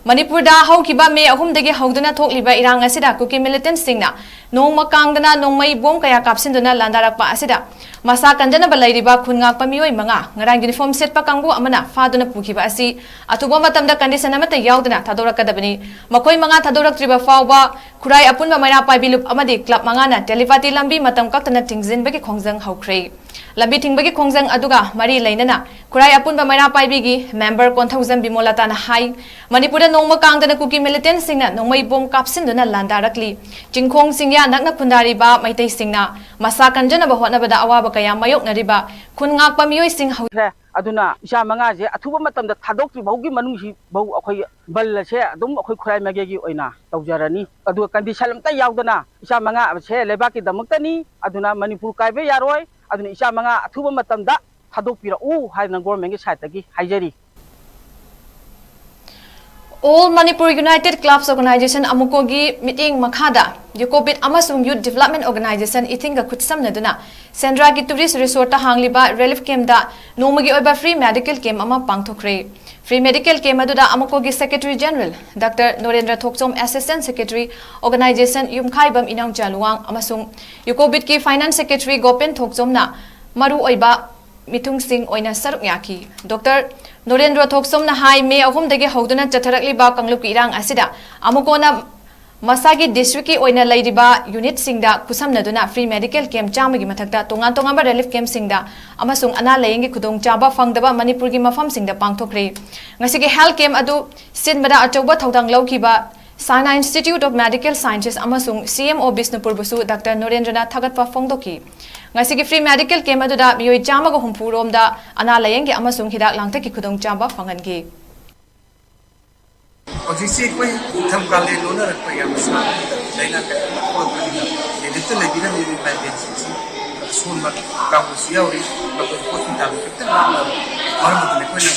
ꯃꯅꯤꯄꯨꯔꯗ ꯍꯧꯈꯤꯕ ꯃꯦ ꯑꯍꯨꯝꯗꯒꯤ ꯍꯧꯗꯨꯅ ꯊꯣꯛꯂꯤꯕ ꯏꯔꯥꯡ ꯑꯁꯤꯗ ꯀꯨꯀꯤ ꯃꯤꯂꯤꯇꯦꯟꯠꯁꯤꯡꯅ ꯅꯣꯡꯃ ꯀꯥꯡꯗꯅ ꯅꯣꯡꯃꯩ ꯕꯣꯝ ꯀꯌꯥ ꯀꯥꯞꯁꯤꯟꯗꯨꯅ ꯂꯥꯟꯗꯥꯔꯛꯄ ꯑꯁꯤꯗ ꯃꯁꯥ ꯀꯟꯖꯅꯕ ꯂꯩꯔꯤꯕ ꯈꯨꯟ ꯉꯥꯛꯄ ꯃꯤꯑꯣꯏ ꯃꯉꯥ ꯉꯔꯥꯡ ꯌꯨꯅꯤꯐꯣꯔꯝ ꯁꯦꯠꯄ ꯀꯥꯡꯕꯨ ꯑꯃꯅ ꯐꯥꯗꯨꯅ ꯄꯨꯈꯤꯕ ꯑꯁꯤ ꯑꯊꯨꯕ ꯃꯇꯝꯗ ꯀꯟꯗꯤꯁꯟ ꯑꯃꯠꯇ ꯌꯥꯎꯗꯅ ꯊꯥꯗꯣꯔꯛꯀꯗꯕꯅꯤ꯫ ꯃꯈꯣꯏ ꯃꯉꯥ ꯊꯥꯗꯣꯔꯛꯇ꯭ꯔꯤꯕ ꯐꯥꯎꯕ ꯈꯨꯔꯥꯏ ꯑꯄꯨꯟꯕ ꯃꯩꯔꯥ ꯄꯥꯏꯕꯤ ꯂꯨꯞ ꯑꯃꯗꯤ ꯀ꯭ꯂꯕ ꯃꯉꯥꯅ ꯇꯦꯂꯤꯄꯥꯇꯤ ꯂꯝꯕꯤ ꯃꯇꯝ ꯀꯛꯇꯅ ꯊꯤꯡꯖꯤꯟꯕꯒꯤ ꯈꯣꯡꯖꯪ ꯍꯧꯈ꯭ꯔꯦ꯫ ꯂꯝꯕꯤ ꯊꯤꯡꯕꯒꯤ ꯈꯣꯡꯖꯪ ꯑꯗꯨꯒ ꯃꯔꯤ ꯂꯩꯅꯅ ꯈꯨꯔꯥꯏ ꯑꯄꯨꯟꯕ ꯃꯩꯔꯥ ꯄꯥꯏꯕꯤꯒꯤ ꯃꯦꯝꯕꯔ ꯀꯣꯟꯊꯧꯖꯝ ꯕꯤꯃꯣꯂꯥꯇꯥꯅ ꯍꯥꯏ, ꯃꯅꯤꯄꯨꯔꯗ ꯅꯣꯡꯃ ꯀꯥꯡꯗꯅ ꯀꯨꯀꯤ ꯃꯤꯂꯤꯇꯦꯟꯠꯁꯤꯡꯅ ꯅꯣꯡꯃꯩ ꯕꯣꯝ ꯀꯥꯞꯁꯤꯟꯗꯨꯅ ꯂꯥꯟꯗꯥꯔꯛꯂꯤ꯫ ꯆꯤꯡꯈꯣꯡ ꯆꯤꯡꯌꯥ ꯅꯛꯅ ꯈꯨꯟꯗꯥꯔꯤꯕ ꯃꯩꯇꯩꯁꯤꯡꯅ ꯃꯁꯥ ꯀꯟꯖꯅꯕ ꯍꯣꯠꯅꯕꯗ ꯑꯋꯥꯕ ꯀꯌꯥ ꯃꯥꯌꯣꯛꯅꯔꯤꯕ ꯈꯨꯟ ꯉꯥꯛꯄ ꯃꯤꯑꯣꯏꯁꯤꯡ ꯍꯧ- ꯈ꯭ꯔꯦ꯫ ꯑꯗꯨꯅ ꯏꯆꯥ ꯃꯉꯥꯁꯦ ꯑꯊꯨꯕ ꯃꯇꯝꯗ ꯊꯥꯗꯣꯛꯇ꯭ꯔꯤ ꯐꯥꯎꯒꯤ ꯃꯅꯨꯡꯁꯤ ꯐꯥꯎ ꯑꯩꯈꯣꯏ ꯕꯟ ꯑꯁꯦ ꯑꯗꯨꯝ ꯑꯩꯈꯣꯏ ꯈꯨꯔꯥꯏ ꯃꯥꯏꯀꯩꯒꯤ ꯑꯣꯏꯅ ꯇꯧꯖꯔꯅꯤ꯫ ꯑꯗꯨꯒ ꯀꯟꯗꯤꯁꯟ ꯑꯝꯇ ꯌꯥꯎꯗꯅ ꯏꯆꯥ ꯃꯉꯥ ꯑꯁꯦ ꯂꯩꯕꯥꯛꯀꯤꯗꯃꯛꯇꯅꯤ, ꯑꯗꯨꯅ ꯃꯅꯤꯄꯨꯔ ꯀꯥꯏꯕ ꯌꯥꯔꯣꯏ꯫ ꯑꯗꯨꯅ ꯏꯆꯥ ꯃꯉꯥ ꯑꯊꯨꯕ ꯃꯇꯝꯗ ꯊꯥꯗꯣꯛꯄꯤꯔꯛꯎ ꯍꯥꯏꯗꯅ ꯒꯣꯔꯃꯦꯟꯒꯤ ꯁꯥꯏꯠꯇꯒꯤ ꯍꯥꯏꯖꯔꯤ꯫ All Manipur United Clubs Organization, ꯑꯃꯨꯀꯣꯒꯤ ꯃꯤꯠꯌꯦꯡ ꯃꯈꯥꯗ ꯌꯨꯀꯣꯕꯤꯠ ꯑꯃꯁꯨꯡ Youth Development Organization ꯏꯊꯤꯡꯒ ꯈꯨꯠꯁꯝꯅꯗꯨꯅ ꯁꯦꯟꯗ꯭ꯔꯥꯒꯤ tourist resort ꯇ ꯍꯥꯡꯂꯤꯕ relief camp ꯇ ꯅꯣꯡꯃꯒꯤ ꯑꯣꯏꯕ free medical camp ꯑꯃ ꯄꯥꯡꯊꯣꯛꯈ꯭ꯔꯦ꯫ Free medical camp ꯑꯗꯨꯗ ꯑꯃꯨꯀꯣꯒꯤ Secretary General Doctor ꯅꯣꯔꯦꯟꯗ꯭ꯔ ꯊꯣꯛꯆꯣꯝ, Assistant Secretary Organization ꯌꯨꯝꯈꯥꯏꯕꯝ ꯏꯅꯥꯎꯆꯥ ꯂꯨꯋꯥꯡ ꯑꯃꯁꯨꯡ ꯌꯨꯀꯣꯕꯤꯠꯀꯤ Finance Secretary ꯒꯣꯄꯦꯟ ꯊꯣꯛꯆꯣꯝꯅ ꯃꯔꯨꯑꯣꯏꯕ ꯃꯤꯊꯨꯡꯁꯤꯡ ꯑꯣꯏꯅ ꯁꯔꯨꯛ ꯌꯥꯈꯤ꯫ ꯗꯣꯛꯇꯔ ꯅꯣꯔꯦꯟꯗ꯭ꯔ ꯊꯣꯛꯆꯣꯝꯅ ꯍꯥꯏ, ꯃꯦ ꯑꯍꯨꯝꯗꯒꯤ ꯍꯧꯗꯨꯅ ꯆꯠꯊꯔꯛꯂꯤꯕ ꯀꯥꯡꯂꯨꯞꯀꯤ ꯏꯔꯥꯡ ꯑꯁꯤꯗ ꯑꯃꯨꯀꯣꯅ ꯃꯁꯥꯒꯤ ꯗꯤꯁꯇ꯭ꯔꯤꯛꯀꯤ ꯑꯣꯏꯅ ꯂꯩꯔꯤꯕ ꯌꯨꯅꯤꯠꯁꯤꯡꯗ ꯈꯨꯠꯁꯝꯅꯗꯨꯅ ꯐ꯭ꯔꯤ ꯃꯦꯗꯤꯀꯦꯜ ꯀꯦꯝꯞ ꯆꯥꯝꯃꯒꯤ ꯃꯊꯛꯇ ꯇꯣꯉꯥꯟ ꯇꯣꯉꯥꯟꯕ ꯔꯤꯂꯤꯐ ꯀꯦꯝꯞꯁꯤꯡꯗ ꯑꯃꯁꯨꯡ ꯑꯅꯥ ꯂꯥꯌꯦꯡꯒꯤ ꯈꯨꯗꯣꯡꯆꯥꯕ ꯐꯪꯗꯕ ꯃꯅꯤꯄꯨꯔꯒꯤ ꯃꯐꯝꯁꯤꯡꯗ ꯄꯥꯡꯊꯣꯛꯈ꯭ꯔꯦ꯫ ꯉꯁꯤꯒꯤ ꯍꯦꯜꯊ ꯀꯦꯝꯞ ꯑꯗꯨ ꯁꯤꯟꯕꯗ ꯑꯆꯧꯕ ꯊꯧꯗꯥꯡ ꯂꯧꯈꯤꯕ ꯁꯥꯏꯅꯥ ꯏꯟꯁꯇꯤꯇ꯭ꯌꯨꯠ ꯑꯣꯐ ꯃꯦꯗꯤꯀꯦꯜ ꯁꯥꯏꯟꯁꯦꯁ ꯑꯃꯁꯨꯡ ꯁꯤ ꯑꯦꯝ ꯑꯣ ꯕꯤꯁꯅꯨꯄꯨꯔꯕꯨꯁꯨ ꯗꯥꯛꯇꯔ ꯅꯣꯔꯦꯟꯗ꯭ꯔꯅ ꯊꯥꯒꯠꯄ ꯐꯣꯡꯗꯣꯛꯈꯤ꯫ ꯉꯁꯤꯒꯤ ꯐ꯭ꯔꯤ ꯃꯦꯗꯤꯀꯦꯜ ꯀꯦꯝꯞ ꯑꯗꯨꯗ ꯃꯤꯑꯣꯏ ꯆꯥꯝꯃꯒ ꯍꯨꯝꯐꯨ ꯔꯣꯝꯗ ꯑꯅꯥ ꯂꯥꯌꯦꯡꯒꯤ ꯑꯃꯁꯨꯡ ꯍꯤꯗꯥꯛ ꯂꯥꯡꯊꯛꯀꯤ ꯈꯨꯗꯣꯡꯆꯥꯕ ꯐꯪꯍꯟꯈꯤ꯫ ꯍꯧꯖꯤꯛꯁꯤ ꯑꯩꯈꯣꯏ ꯏꯪꯊꯝ ꯀꯥꯂꯦꯟ ꯂꯣꯟꯅꯔꯛꯄ ꯌꯥꯝ ꯁꯥꯕ ꯂꯥꯏꯅꯥ ꯀꯌꯥ ꯑꯃ ꯊꯣꯛꯂꯛꯄꯅꯤꯅ ꯔꯤꯂꯤꯐꯇ ꯂꯩꯕꯤꯔꯝꯃꯤꯕ ꯏꯃꯥ ꯏꯕꯦꯟꯁꯤꯡꯁꯤ ꯑꯁꯣꯟꯕ ꯀꯥꯡꯕꯨꯁꯨ ꯌꯥꯎꯔꯤ꯫ ꯃꯈꯣꯏ ꯍꯣꯁꯄꯤꯇꯥꯜꯗ ꯈꯤꯇꯪ ꯂꯥꯞꯅꯕ ꯃꯔꯝ ꯑꯗꯨꯅ ꯑꯩꯈꯣꯏꯅ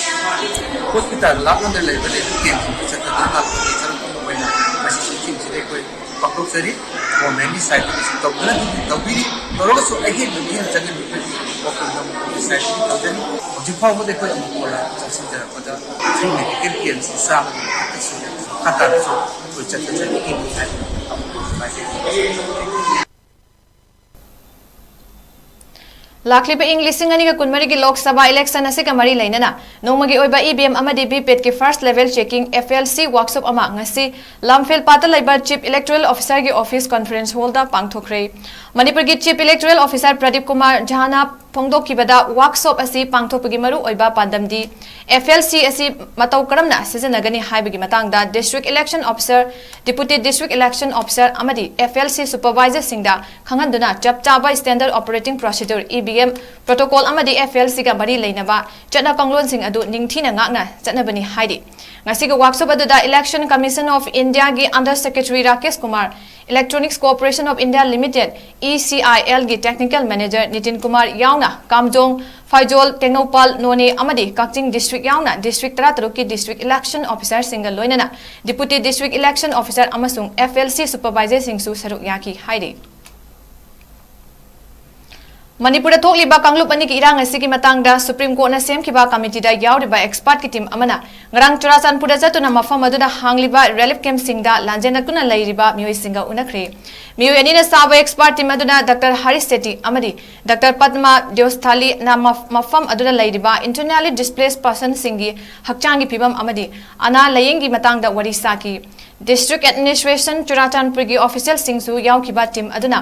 ꯍꯣꯁꯄꯤꯇꯥꯜ ꯂꯥꯞꯅ ꯂꯩꯕ ꯔꯤꯂꯤꯐ ꯀꯦꯝꯞꯁꯤꯡꯗ ꯆꯠꯇꯅ ꯂꯥꯛꯄꯒꯤ ꯁꯔꯨꯛ ꯑꯃ ꯑꯣꯏꯅ ꯃꯁꯤ ꯁꯤꯁꯤꯡꯁꯤꯗ ꯑꯩꯈꯣꯏ ꯄꯥꯡꯊꯣꯛꯆꯔꯤ꯫ ꯒꯣꯔꯃꯦꯟꯒꯤ ꯁꯥꯏꯠꯇꯒꯤꯁꯨ ꯇꯧꯗꯅ ꯇꯧꯕꯤꯔꯤ꯫ ꯇꯧꯔꯒꯁꯨ ꯑꯍꯦꯟꯕ ꯃꯤꯠꯌꯦꯡ ꯆꯪꯍꯟꯕꯤꯕꯒꯤ ꯋꯥꯈꯜꯗ ꯃꯈꯣꯏꯒꯤ ꯁꯥꯏꯠꯇꯒꯤ ꯇꯧꯖꯔꯤ꯫ ꯍꯧꯖꯤꯛ ꯐꯥꯎꯕꯗ ꯑꯩꯈꯣꯏ ꯑꯃꯨꯛ ꯍꯣꯜꯗ ꯆꯪꯁꯤꯟꯖꯔꯛꯄꯗ ꯐ꯭ꯔꯤ ꯃꯦꯗꯤꯀꯦꯜ ꯀꯦꯝꯞꯁꯤ ꯆꯥꯝꯃꯒꯤ ꯃꯊꯛꯇ ꯁꯨꯔꯦ꯫ ꯃꯈꯥ ꯇꯥꯅꯁꯨ ꯑꯩꯈꯣꯏ ꯆꯠꯊꯖꯔꯛꯀꯅꯤ ꯍꯥꯏꯅ ꯑꯃꯨꯛ ꯍꯥꯏꯖꯔꯤ꯫ ꯂꯥꯛꯂꯤꯕ ꯏꯪ ꯂꯤꯁꯤꯡ ꯑꯅꯤꯒ ꯀꯨꯟꯃꯔꯤꯒꯤ ꯂꯣꯛ ꯁꯚꯥ ꯏꯂꯦꯛꯁꯟ ꯑꯁꯤꯒ ꯃꯔꯤ ꯂꯩꯅꯅ ꯅꯣꯡꯃꯒꯤ ꯑꯣꯏꯕ ꯏ ꯚꯤ ꯑꯦꯝ ꯑꯃꯗꯤ ꯚꯤ ꯄꯦꯠꯀꯤ first level checking F L C workshop ꯑꯃ ꯉꯁꯤ ꯂꯝꯐꯦꯜꯄꯥꯠꯇ ꯂꯩꯕ ꯆꯤꯐ ꯏꯂꯦꯛꯇꯣꯔꯦꯜ ꯑꯣꯐꯤꯁꯔꯒꯤ ꯑꯣꯐꯤꯁ ꯀꯣꯟꯐꯔꯦꯟꯁ ꯍꯣꯜꯗ ꯄꯥꯡꯊꯣꯛꯈ꯭ꯔꯦ꯫ ꯃꯅꯤꯄꯨꯔꯒꯤ chief electoral officer Pradeep Kumar ꯖꯥꯅ ꯐꯣꯡꯗꯣꯛꯈꯤꯕꯗ ꯋꯥꯛꯁꯣꯞ ꯑꯁꯤ ꯄꯥꯡꯊꯣꯛꯄꯒꯤ ꯃꯔꯨꯑꯣꯏꯕ ꯄꯥꯟꯗꯝꯗꯤ ꯑꯦꯐ ꯑꯦꯜ ꯁꯤ ꯑꯁꯤ ꯃꯇꯧ ꯀꯔꯝꯅ ꯁꯤꯖꯤꯟꯅꯒꯅꯤ ꯍꯥꯏꯕꯒꯤ ꯃꯇꯥꯡꯗ district election officer, deputy district election officer ꯑꯃꯗꯤ ꯑꯦꯐ ꯑꯦꯜ ꯁꯤ ꯁꯨꯄꯔꯚꯥꯏꯖꯔꯁꯤꯡꯗ ꯈꯪꯍꯟꯗꯨꯅ ꯆꯞ ꯆꯥꯕ standard operating procedure, E V M, protocol ꯑꯃꯗꯤ ꯑꯦꯐ ꯑꯦꯜ ꯁꯤꯒ ꯃꯔꯤ ꯂꯩꯅꯕ ꯆꯠꯅ ꯀꯥꯡꯂꯣꯟꯁꯤꯡ ꯑꯗꯨ ꯅꯤꯡꯊꯤꯅ ꯉꯥꯛꯅ ꯆꯠꯅꯕꯅꯤ ꯍꯥꯏꯔꯤ꯫ ꯉꯁꯤꯒꯤ ꯋꯥꯛꯁꯣꯞ ꯑꯗꯨꯗ ꯏꯂꯦꯛꯁꯟ ꯀꯃꯤꯁꯟ ꯑꯣꯐ ꯏꯟꯗꯤꯌꯥꯒꯤ under secretary Rakesh Kumar, electronics corporation of India limited, E C I ꯑꯦꯜꯒꯤ ꯇꯦꯛꯅꯤꯀꯦꯜ ꯃꯦꯅꯦꯖꯔ ꯅꯤꯇꯤꯟ ꯀꯨꯃꯥꯔ ꯌꯥꯎꯅ ꯀꯥꯝꯖꯣꯡ, ꯐꯥꯏꯖꯣꯜ, ꯇꯦꯡꯅꯧꯄꯥꯜ, ꯅꯣꯅꯦ ꯑꯃꯗꯤ ꯀꯛꯆꯤꯡ ꯗꯤꯁꯇ꯭ꯔꯤꯛ ꯌꯥꯎꯅ ꯗꯤꯁꯇ꯭ꯔꯤꯛ ꯇꯔꯥꯇꯔꯨꯛꯀꯤ ꯗꯤꯁꯇ꯭ꯔꯤꯛ ꯏꯂꯦꯛꯁꯟ ꯑꯣꯐꯤꯁꯔꯁꯤꯡꯒ ꯂꯣꯏꯅꯅ ꯗꯤꯄꯨꯇꯤ ꯗꯤꯁꯇ꯭ꯔꯤꯛ ꯏꯂꯦꯛꯁꯟ ꯑꯣꯐꯤꯁꯔ ꯑꯃꯁꯨꯡ ꯑꯦꯐ ꯑꯦꯜ ꯁꯤ ꯁꯨꯄꯔꯚꯥꯏꯖꯔꯁꯤꯡꯁꯨ ꯁꯔꯨꯛ ꯌꯥꯈꯤ ꯍꯥꯏꯔꯤ꯫ ꯃꯅꯤꯄꯨꯔꯗ ꯊꯣꯛꯂꯤꯕ ꯀꯥꯡꯂꯨꯞ ꯑꯅꯤꯒꯤ ꯏꯔꯥꯡ ꯑꯁꯤꯒꯤ ꯃꯇꯥꯡꯗ ꯁꯨꯄ꯭ꯔꯤꯝ ꯀꯣꯔꯠꯅ ꯁꯦꯝꯈꯤꯕ ꯀꯃꯤꯇꯤꯗ ꯌꯥꯎꯔꯤꯕ ꯑꯦꯛꯁꯄꯥꯔꯠꯀꯤ ꯇꯤꯝ ꯑꯃꯅ ꯉꯔꯥꯡ ꯆꯨꯔꯥꯆꯥꯟꯄꯨꯔꯗ ꯆꯠꯇꯨꯅ ꯃꯐꯝ ꯑꯗꯨꯗ ꯍꯥꯡꯂꯤꯕ ꯔꯤꯂꯤꯐ ꯀꯦꯝꯞꯁꯤꯡꯗ ꯂꯥꯟꯖꯦꯟꯅꯗꯨꯅ ꯂꯩꯔꯤꯕ ꯃꯤꯑꯣꯏꯁꯤꯡꯒ ꯎꯅꯈ꯭ꯔꯦ꯫ ꯃꯤꯑꯣꯏ ꯑꯅꯤꯅ ꯁꯥꯕ ꯑꯦꯛꯁꯄꯥꯔꯠ ꯇꯤꯝ ꯑꯗꯨꯅ ꯗꯥꯛꯇꯔ ꯍꯔꯤꯁ ꯁꯦꯇꯤ ꯑꯃꯗꯤ ꯗꯥꯛꯇꯔ ꯄꯗꯃ ꯗ꯭ꯌꯣꯁꯊꯥꯂꯤꯅ ꯃꯐ-, ꯃꯐꯝ ꯑꯗꯨꯗ ꯂꯩꯔꯤꯕ internally displaced personꯁꯤꯡꯒꯤ ꯍꯛꯆꯥꯡꯒꯤ ꯐꯤꯕꯝ ꯑꯃꯗꯤ ꯑꯅꯥ ꯂꯥꯌꯦꯡꯒꯤ ꯃꯇꯥꯡꯗ ꯋꯥꯔꯤ ꯁꯥꯈꯤ꯫ District Administration ꯆꯨꯔꯥꯆꯥꯟꯄꯨꯔꯒꯤ officialꯁꯤꯡꯁꯨ ꯌꯥꯎꯈꯤꯕ ꯇꯤꯝ ꯑꯗꯨꯅ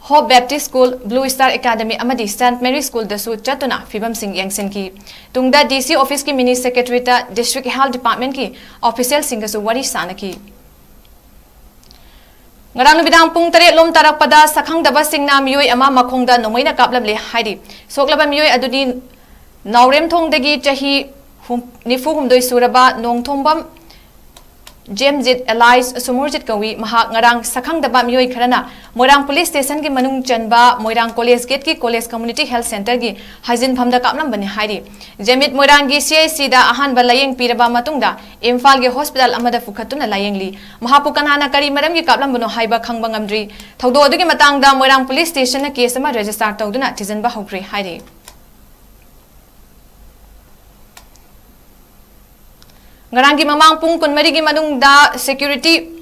Hope Baptist School, Blue Star Academy ꯑꯃꯗꯤ Saint Mary Schoolꯗꯁꯨ ꯆꯠꯇꯨꯅ ꯐꯤꯕꯝꯁꯤꯡ ꯌꯦꯡꯁꯤꯟꯈꯤ꯫ ꯇꯨꯡꯗ DC officeꯀꯤ mini secretariatꯇ District Health Departmentꯀꯤ officialꯁꯤꯡꯒꯁꯨ ꯋꯥꯔꯤ ꯁꯥꯅꯈꯤ꯫ ꯉꯔꯥꯡ ꯅꯨꯃꯤꯗꯥꯡ ꯄꯨꯡ ꯇꯔꯦꯠ ꯂꯣꯝ ꯇꯥꯔꯛꯄꯗ ꯁꯛꯈꯪꯗꯕꯁꯤꯡꯅ ꯃꯤꯑꯣꯏ ꯑꯃ ꯃꯈꯣꯡꯗ ꯅꯣꯡꯃꯩꯅ ꯀꯥꯞꯂꯝꯂꯦ ꯍꯥꯏꯔꯤ꯫ ꯁꯣꯛꯂꯕ ꯃꯤꯑꯣꯏ ꯑꯗꯨꯗꯤ ꯅꯥꯎꯔꯦꯝꯊꯣꯡꯗꯒꯤ ꯆꯍꯤ ꯍꯨꯝ-, ꯅꯤꯐꯨ ꯍꯨꯝꯗꯣꯏ ꯁꯨꯔꯕ ꯅꯣꯡꯊꯣꯝꯕꯝ ꯖꯦꯝꯖꯤꯠ alias ꯁꯨꯃꯨꯔꯖꯤꯠ ꯀꯧꯏ꯫ ꯃꯍꯥꯛ ꯉꯔꯥꯡ ꯁꯛꯈꯪꯗꯕ ꯃꯤꯑꯣꯏ ꯈꯔꯅ ꯃꯣꯏꯔꯥꯡ police stationꯒꯤ ꯃꯅꯨꯡ ꯆꯟꯕ ꯃꯣꯏꯔꯥꯡ college gateꯀꯤ college community health centreꯒꯤ ꯍꯥꯏꯖꯤꯟꯐꯝꯗ ꯀꯥꯞꯂꯝꯕꯅꯤ ꯍꯥꯏꯔꯤ꯫ ꯖꯦꯝꯖꯤꯠ ꯃꯣꯏꯔꯥꯡꯒꯤ CHCꯗ ꯑꯍꯥꯟꯕ ꯂꯥꯌꯦꯡ ꯄꯤꯔꯕ ꯃꯇꯨꯡꯗ ꯏꯝꯐꯥꯜꯒꯤ hospital ꯑꯃꯗ ꯄꯨꯈꯠꯇꯨꯅ ꯂꯥꯌꯦꯡꯂꯤ꯫ ꯃꯍꯥꯛꯄꯨ ꯀꯅꯥꯅ ꯀꯔꯤ ꯃꯔꯝꯒꯤ ꯀꯥꯞꯂꯝꯕꯅꯣ ꯍꯥꯏꯕ ꯈꯪꯕ ꯉꯝꯗ꯭ꯔꯤ꯫ ꯊꯧꯗꯣꯛ ꯑꯗꯨꯒꯤ ꯃꯇꯥꯡꯗ ꯃꯣꯏꯔꯥꯡ police stationꯅ case ꯑꯃ register ꯇꯧꯗꯨꯅ ꯊꯤꯖꯤꯟꯕ ꯍꯧꯈ꯭ꯔꯦ ꯍꯥꯏꯔꯤ꯫ ꯉꯔꯥꯡꯒꯤ ꯃꯃꯥꯡ ꯄꯨꯡ ꯀꯨꯟꯃꯔꯤꯒꯤ ꯃꯅꯨꯡꯗ security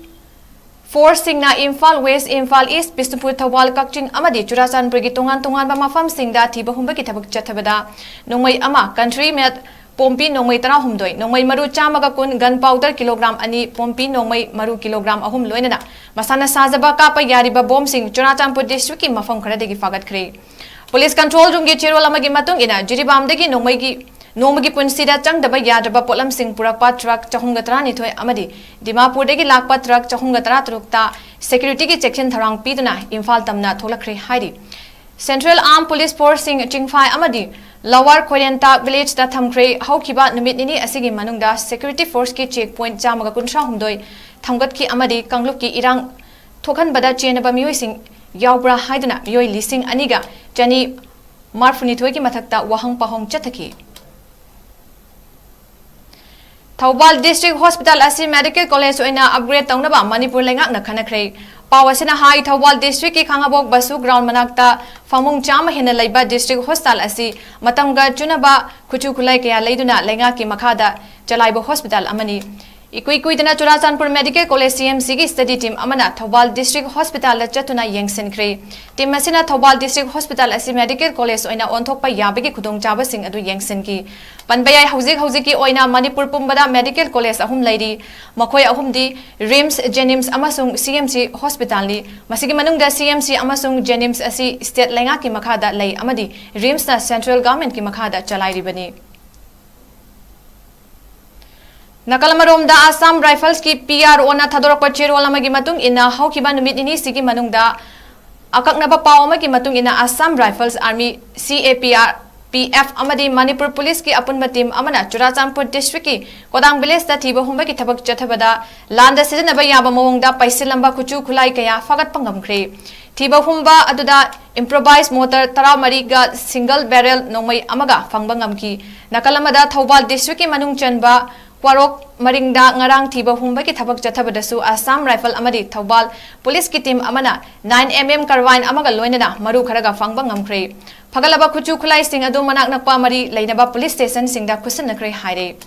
forceꯁꯤꯡꯅ Imphal West, Imphal East, Bishnupur, Thoubal, ꯀꯛꯆꯤꯡ ꯑꯃꯗꯤ ꯆꯨꯔꯥꯆꯥꯟꯄꯨꯔꯒꯤ ꯇꯣꯉꯥꯟ ꯇꯣꯉꯥꯟꯕ ꯃꯐꯝꯁꯤꯡꯗ ꯊꯤꯕ ꯍꯨꯝꯕꯒꯤ ꯊꯕꯛ ꯆꯠꯊꯕꯗ ꯅꯣꯡꯃꯩ ꯑꯃ, country made ꯄꯣꯝꯄꯤ ꯅꯣꯡꯃꯩ ꯇꯔꯥꯍꯨꯝꯗꯣꯏ, ꯅꯣꯡꯃꯩ ꯃꯔꯨ ꯆꯥꯝꯃꯒ ꯀꯨꯟ, gun powder kilogram ꯑꯅꯤ, ꯄꯣꯝꯄꯤ ꯅꯣꯡꯃꯩ ꯃꯔꯨ kilogram ꯑꯍꯨꯝ ꯂꯣꯏꯅꯅ ꯃꯁꯥꯅ ꯁꯥꯖꯕ ꯀꯥꯞꯄ ꯌꯥꯔꯤꯕ ꯕꯣꯝꯁꯤꯡ ꯆꯨꯔꯥꯆꯥꯟꯄꯨꯔ districtꯀꯤ ꯃꯐꯝ ꯈꯔꯗꯒꯤ ꯐꯥꯒꯠꯈ꯭ꯔꯦ꯫ Police control roomꯒꯤ ꯆꯦꯔꯣꯜ ꯑꯃꯒꯤ ꯃꯇꯨꯡ ꯏꯟꯅ ꯖꯤꯔꯤꯕꯥꯝꯗꯒꯤ ꯅꯣꯡꯃꯩꯒꯤ, ꯅꯣꯡꯃꯒꯤ ꯄꯨꯟꯁꯤꯗ ꯆꯪꯗꯕ ꯌꯥꯗ꯭ꯔꯕ ꯄꯣꯠꯂꯝꯁꯤꯡ ꯄꯨꯔꯛꯄ truck ꯆꯍꯨꯝꯒ ꯇꯔꯥꯅꯤꯊꯣꯏ ꯑꯃꯗꯤ ꯗꯤꯃꯥꯄꯨꯔꯗꯒꯤ ꯂꯥꯛꯄ truck ꯆꯍꯨꯝꯒ ꯇꯔꯥꯇꯔꯨꯛꯇ securityꯒꯤ ꯆꯦꯛꯁꯤꯟ ꯊꯧꯔꯥꯡ ꯄꯤꯗꯨꯅ ꯏꯝꯐꯥꯜ ꯇꯝꯅ ꯊꯣꯛꯂꯛꯈ꯭ꯔꯦ ꯍꯥꯏꯔꯤ꯫ Central Armed Police Forceꯁꯤꯡ ꯆꯤꯡꯐꯥꯏ ꯑꯃꯗꯤ Lower ꯈꯣꯏꯔꯦꯟꯇꯥꯛ villageꯇ ꯊꯝꯈ꯭ꯔꯦ꯫ ꯍꯧꯈꯤꯕ ꯅꯨꯃꯤꯠ ꯅꯤꯅꯤ ꯑꯁꯤꯒꯤ ꯃꯅꯨꯡꯗ security forceꯀꯤ check point ꯆꯥꯝꯃꯒ ꯀꯨꯟꯊ꯭ꯔꯥꯍꯨꯝꯗꯣꯏ ꯊꯝꯒꯠꯈꯤ ꯑꯃꯗꯤ ꯀꯥꯡꯂꯨꯞꯀꯤ ꯏꯔꯥꯡ ꯊꯣꯛꯍꯟꯕꯗ ꯆꯦꯟꯅꯕ ꯃꯤꯑꯣꯏꯁꯤꯡ ꯌꯥꯎꯕ꯭ꯔꯥ ꯍꯥꯏꯗꯨꯅ ꯃꯤꯑꯣꯏ ꯂꯤꯁꯤꯡ ꯑꯅꯤꯒ ꯆꯅꯤ ꯃꯔꯐꯨꯅꯤꯊꯣꯏꯒꯤ ꯃꯊꯛꯇ ꯋꯥꯍꯪ ꯄꯥꯎꯍꯪ ꯆꯠꯊꯈꯤ꯫ ꯊꯧꯕꯥꯜ District Hospital ꯑꯁꯤ Medical College ꯑꯣꯏꯅ upgrade ꯇꯧꯅꯕ ꯃꯅꯤꯄꯨꯔ ꯂꯩꯉꯥꯛꯅ ꯈꯟꯅꯈ꯭ꯔꯦ꯫ ꯄꯥꯎ ꯑꯁꯤꯅ ꯍꯥꯏ, ꯊꯧꯕꯥꯜ district ꯀꯤ ꯈꯥꯉꯕꯣꯛ ꯕꯁꯨ ground ꯃꯅꯥꯛꯇ ꯐꯃꯨꯡ ꯆꯥꯝꯃ ꯍꯦꯟꯅ ꯂꯩꯕ district hospital ꯑꯁꯤ ꯃꯇꯝꯒ ꯆꯨꯅꯕ ꯈꯨꯠꯁꯨ ꯈꯨꯠꯂꯥꯏ ꯀꯌꯥ ꯂꯩꯗꯨꯅ ꯂꯩꯉꯥꯛꯀꯤ ꯃꯈꯥꯗ ꯆꯂꯥꯏꯕ hospital ꯑꯃꯅꯤ꯫ ꯏꯀꯨꯏ ꯀꯨꯏꯗꯅ Churachandpur Medical College C M C ꯒꯤ study team ꯑꯃꯅ ꯊꯧꯕꯥꯜ district hospital ꯗ ꯆꯠꯇꯨꯅ ꯌꯦꯡꯁꯤꯟꯈ꯭ꯔꯦ꯫ Team ꯑꯁꯤꯅ ꯊꯧꯕꯥꯜ district hospital ꯑꯁꯤ medical college ꯑꯣꯏꯅ ꯑꯣꯟꯊꯣꯛꯄ ꯌꯥꯕꯒꯤ ꯈꯨꯗꯣꯡꯆꯥꯕꯁꯤꯡ ꯑꯗꯨ ꯌꯦꯡꯁꯤꯟꯈꯤ꯫ ꯄꯟꯕ ꯌꯥꯏ, ꯍꯧꯖꯤꯛ ꯍꯧꯖꯤꯛꯀꯤ ꯑꯣꯏꯅ ꯃꯅꯤꯄꯨꯔ ꯄꯨꯝꯕꯗ medical college ꯑꯍꯨꯝ ꯂꯩꯔꯤ꯫ ꯃꯈꯣꯏ ꯑꯍꯨꯝꯗꯤ RIMS, JNIMS ꯑꯃꯁꯨꯡ C M C hospital ꯅꯤ꯫ ꯃꯁꯤꯒꯤ ꯃꯅꯨꯡꯗ C M C ꯑꯃꯁꯨꯡ JNIMS ꯑꯁꯤ state ꯂꯩꯉꯥꯛꯀꯤ ꯃꯈꯥꯗ ꯂꯩ ꯑꯃꯗꯤ RIMS ꯅ central government ꯀꯤ ꯃꯈꯥꯗ ꯆꯂꯥꯏꯔꯤꯕꯅꯤ꯫ ꯅꯥꯀꯜ ꯑꯃꯔꯣꯝꯗ, Assam Rifles ꯀꯤ P R O ꯅ ꯊꯥꯗꯣꯔꯛꯄ ꯆꯦꯔꯣꯜ ꯑꯃꯒꯤ ꯃꯇꯨꯡ ꯏꯟꯅ, ꯍꯧꯈꯤꯕ ꯅꯨꯃꯤꯠ ꯅꯤꯅꯤꯁꯤꯒꯤ ꯃꯅꯨꯡꯗ ꯑꯀꯛꯅꯕ ꯄꯥꯎ ꯑꯃꯒꯤ ꯃꯇꯨꯡ ꯏꯟꯅ, Assam Rifles, Army, C A P R, P F ꯑꯃꯗꯤ ꯃꯅꯤꯄꯨꯔ ꯄꯨꯂꯤꯁꯀꯤ ꯑꯄꯨꯟꯕ team ꯑꯃꯅ ꯆꯨꯔꯥꯆꯥꯟꯄꯨꯔ district ꯀꯤ ꯀꯣꯗꯥꯡ village ꯇ ꯊꯤꯕ ꯍꯨꯝꯕꯒꯤ ꯊꯕꯛ ꯆꯠꯊꯕꯗ ꯂꯥꯟꯗ ꯁꯤꯖꯤꯟꯅꯕ ꯌꯥꯕ ꯃꯑꯣꯡꯗ ꯄꯩꯁꯤꯜꯂꯝꯕ ꯈꯨꯠꯁꯨ ꯈꯨꯠꯂꯥꯏ ꯀꯌꯥ ꯐꯥꯒꯠꯄ ꯉꯝꯈ꯭ꯔꯦ꯫ ꯊꯤꯕ ꯍꯨꯝꯕ ꯑꯗꯨꯗ improvised mortar ꯇꯔꯥꯃꯔꯤꯒ single barrel ꯅꯣꯡꯃꯩ ꯑꯃꯒ ꯐꯪꯕ ꯉꯝꯈꯤ꯫ ꯅꯥꯀꯜ ꯑꯃꯗ, ꯊꯧꯕꯥꯜ district ꯀꯤ ꯃꯅꯨꯡ ꯆꯟꯕ ꯀ꯭ꯋꯥꯔꯣꯛ ꯃꯔꯤꯡꯗ ꯉꯔꯥꯡ ꯊꯤꯕ ꯍꯨꯝꯕꯒꯤ ꯊꯕꯛ ꯆꯠꯊꯕꯗꯁꯨ Assam Rifle ꯑꯃꯗꯤ ꯊꯧꯕꯥꯜ ꯄꯨꯂꯤꯁꯀꯤ team ꯑꯃꯅ nine M M carbine ꯑꯃꯒ ꯂꯣꯏꯅꯅ ꯃꯔꯨ ꯈꯔꯒ ꯐꯪꯕ ꯉꯝꯈ꯭ꯔꯦ꯫ ꯐꯒꯠꯂꯕ ꯈꯨꯠꯁꯨ ꯈꯨꯠꯂꯥꯏꯁꯤꯡ ꯑꯗꯨ ꯃꯅꯥꯛ ꯅꯛꯄ ꯃꯔꯤ ꯂꯩꯅꯕ police station ꯁꯤꯡꯗ ꯈꯨꯠꯁꯤꯟꯅꯈ꯭ꯔꯦ ꯍꯥꯏꯔꯦ꯫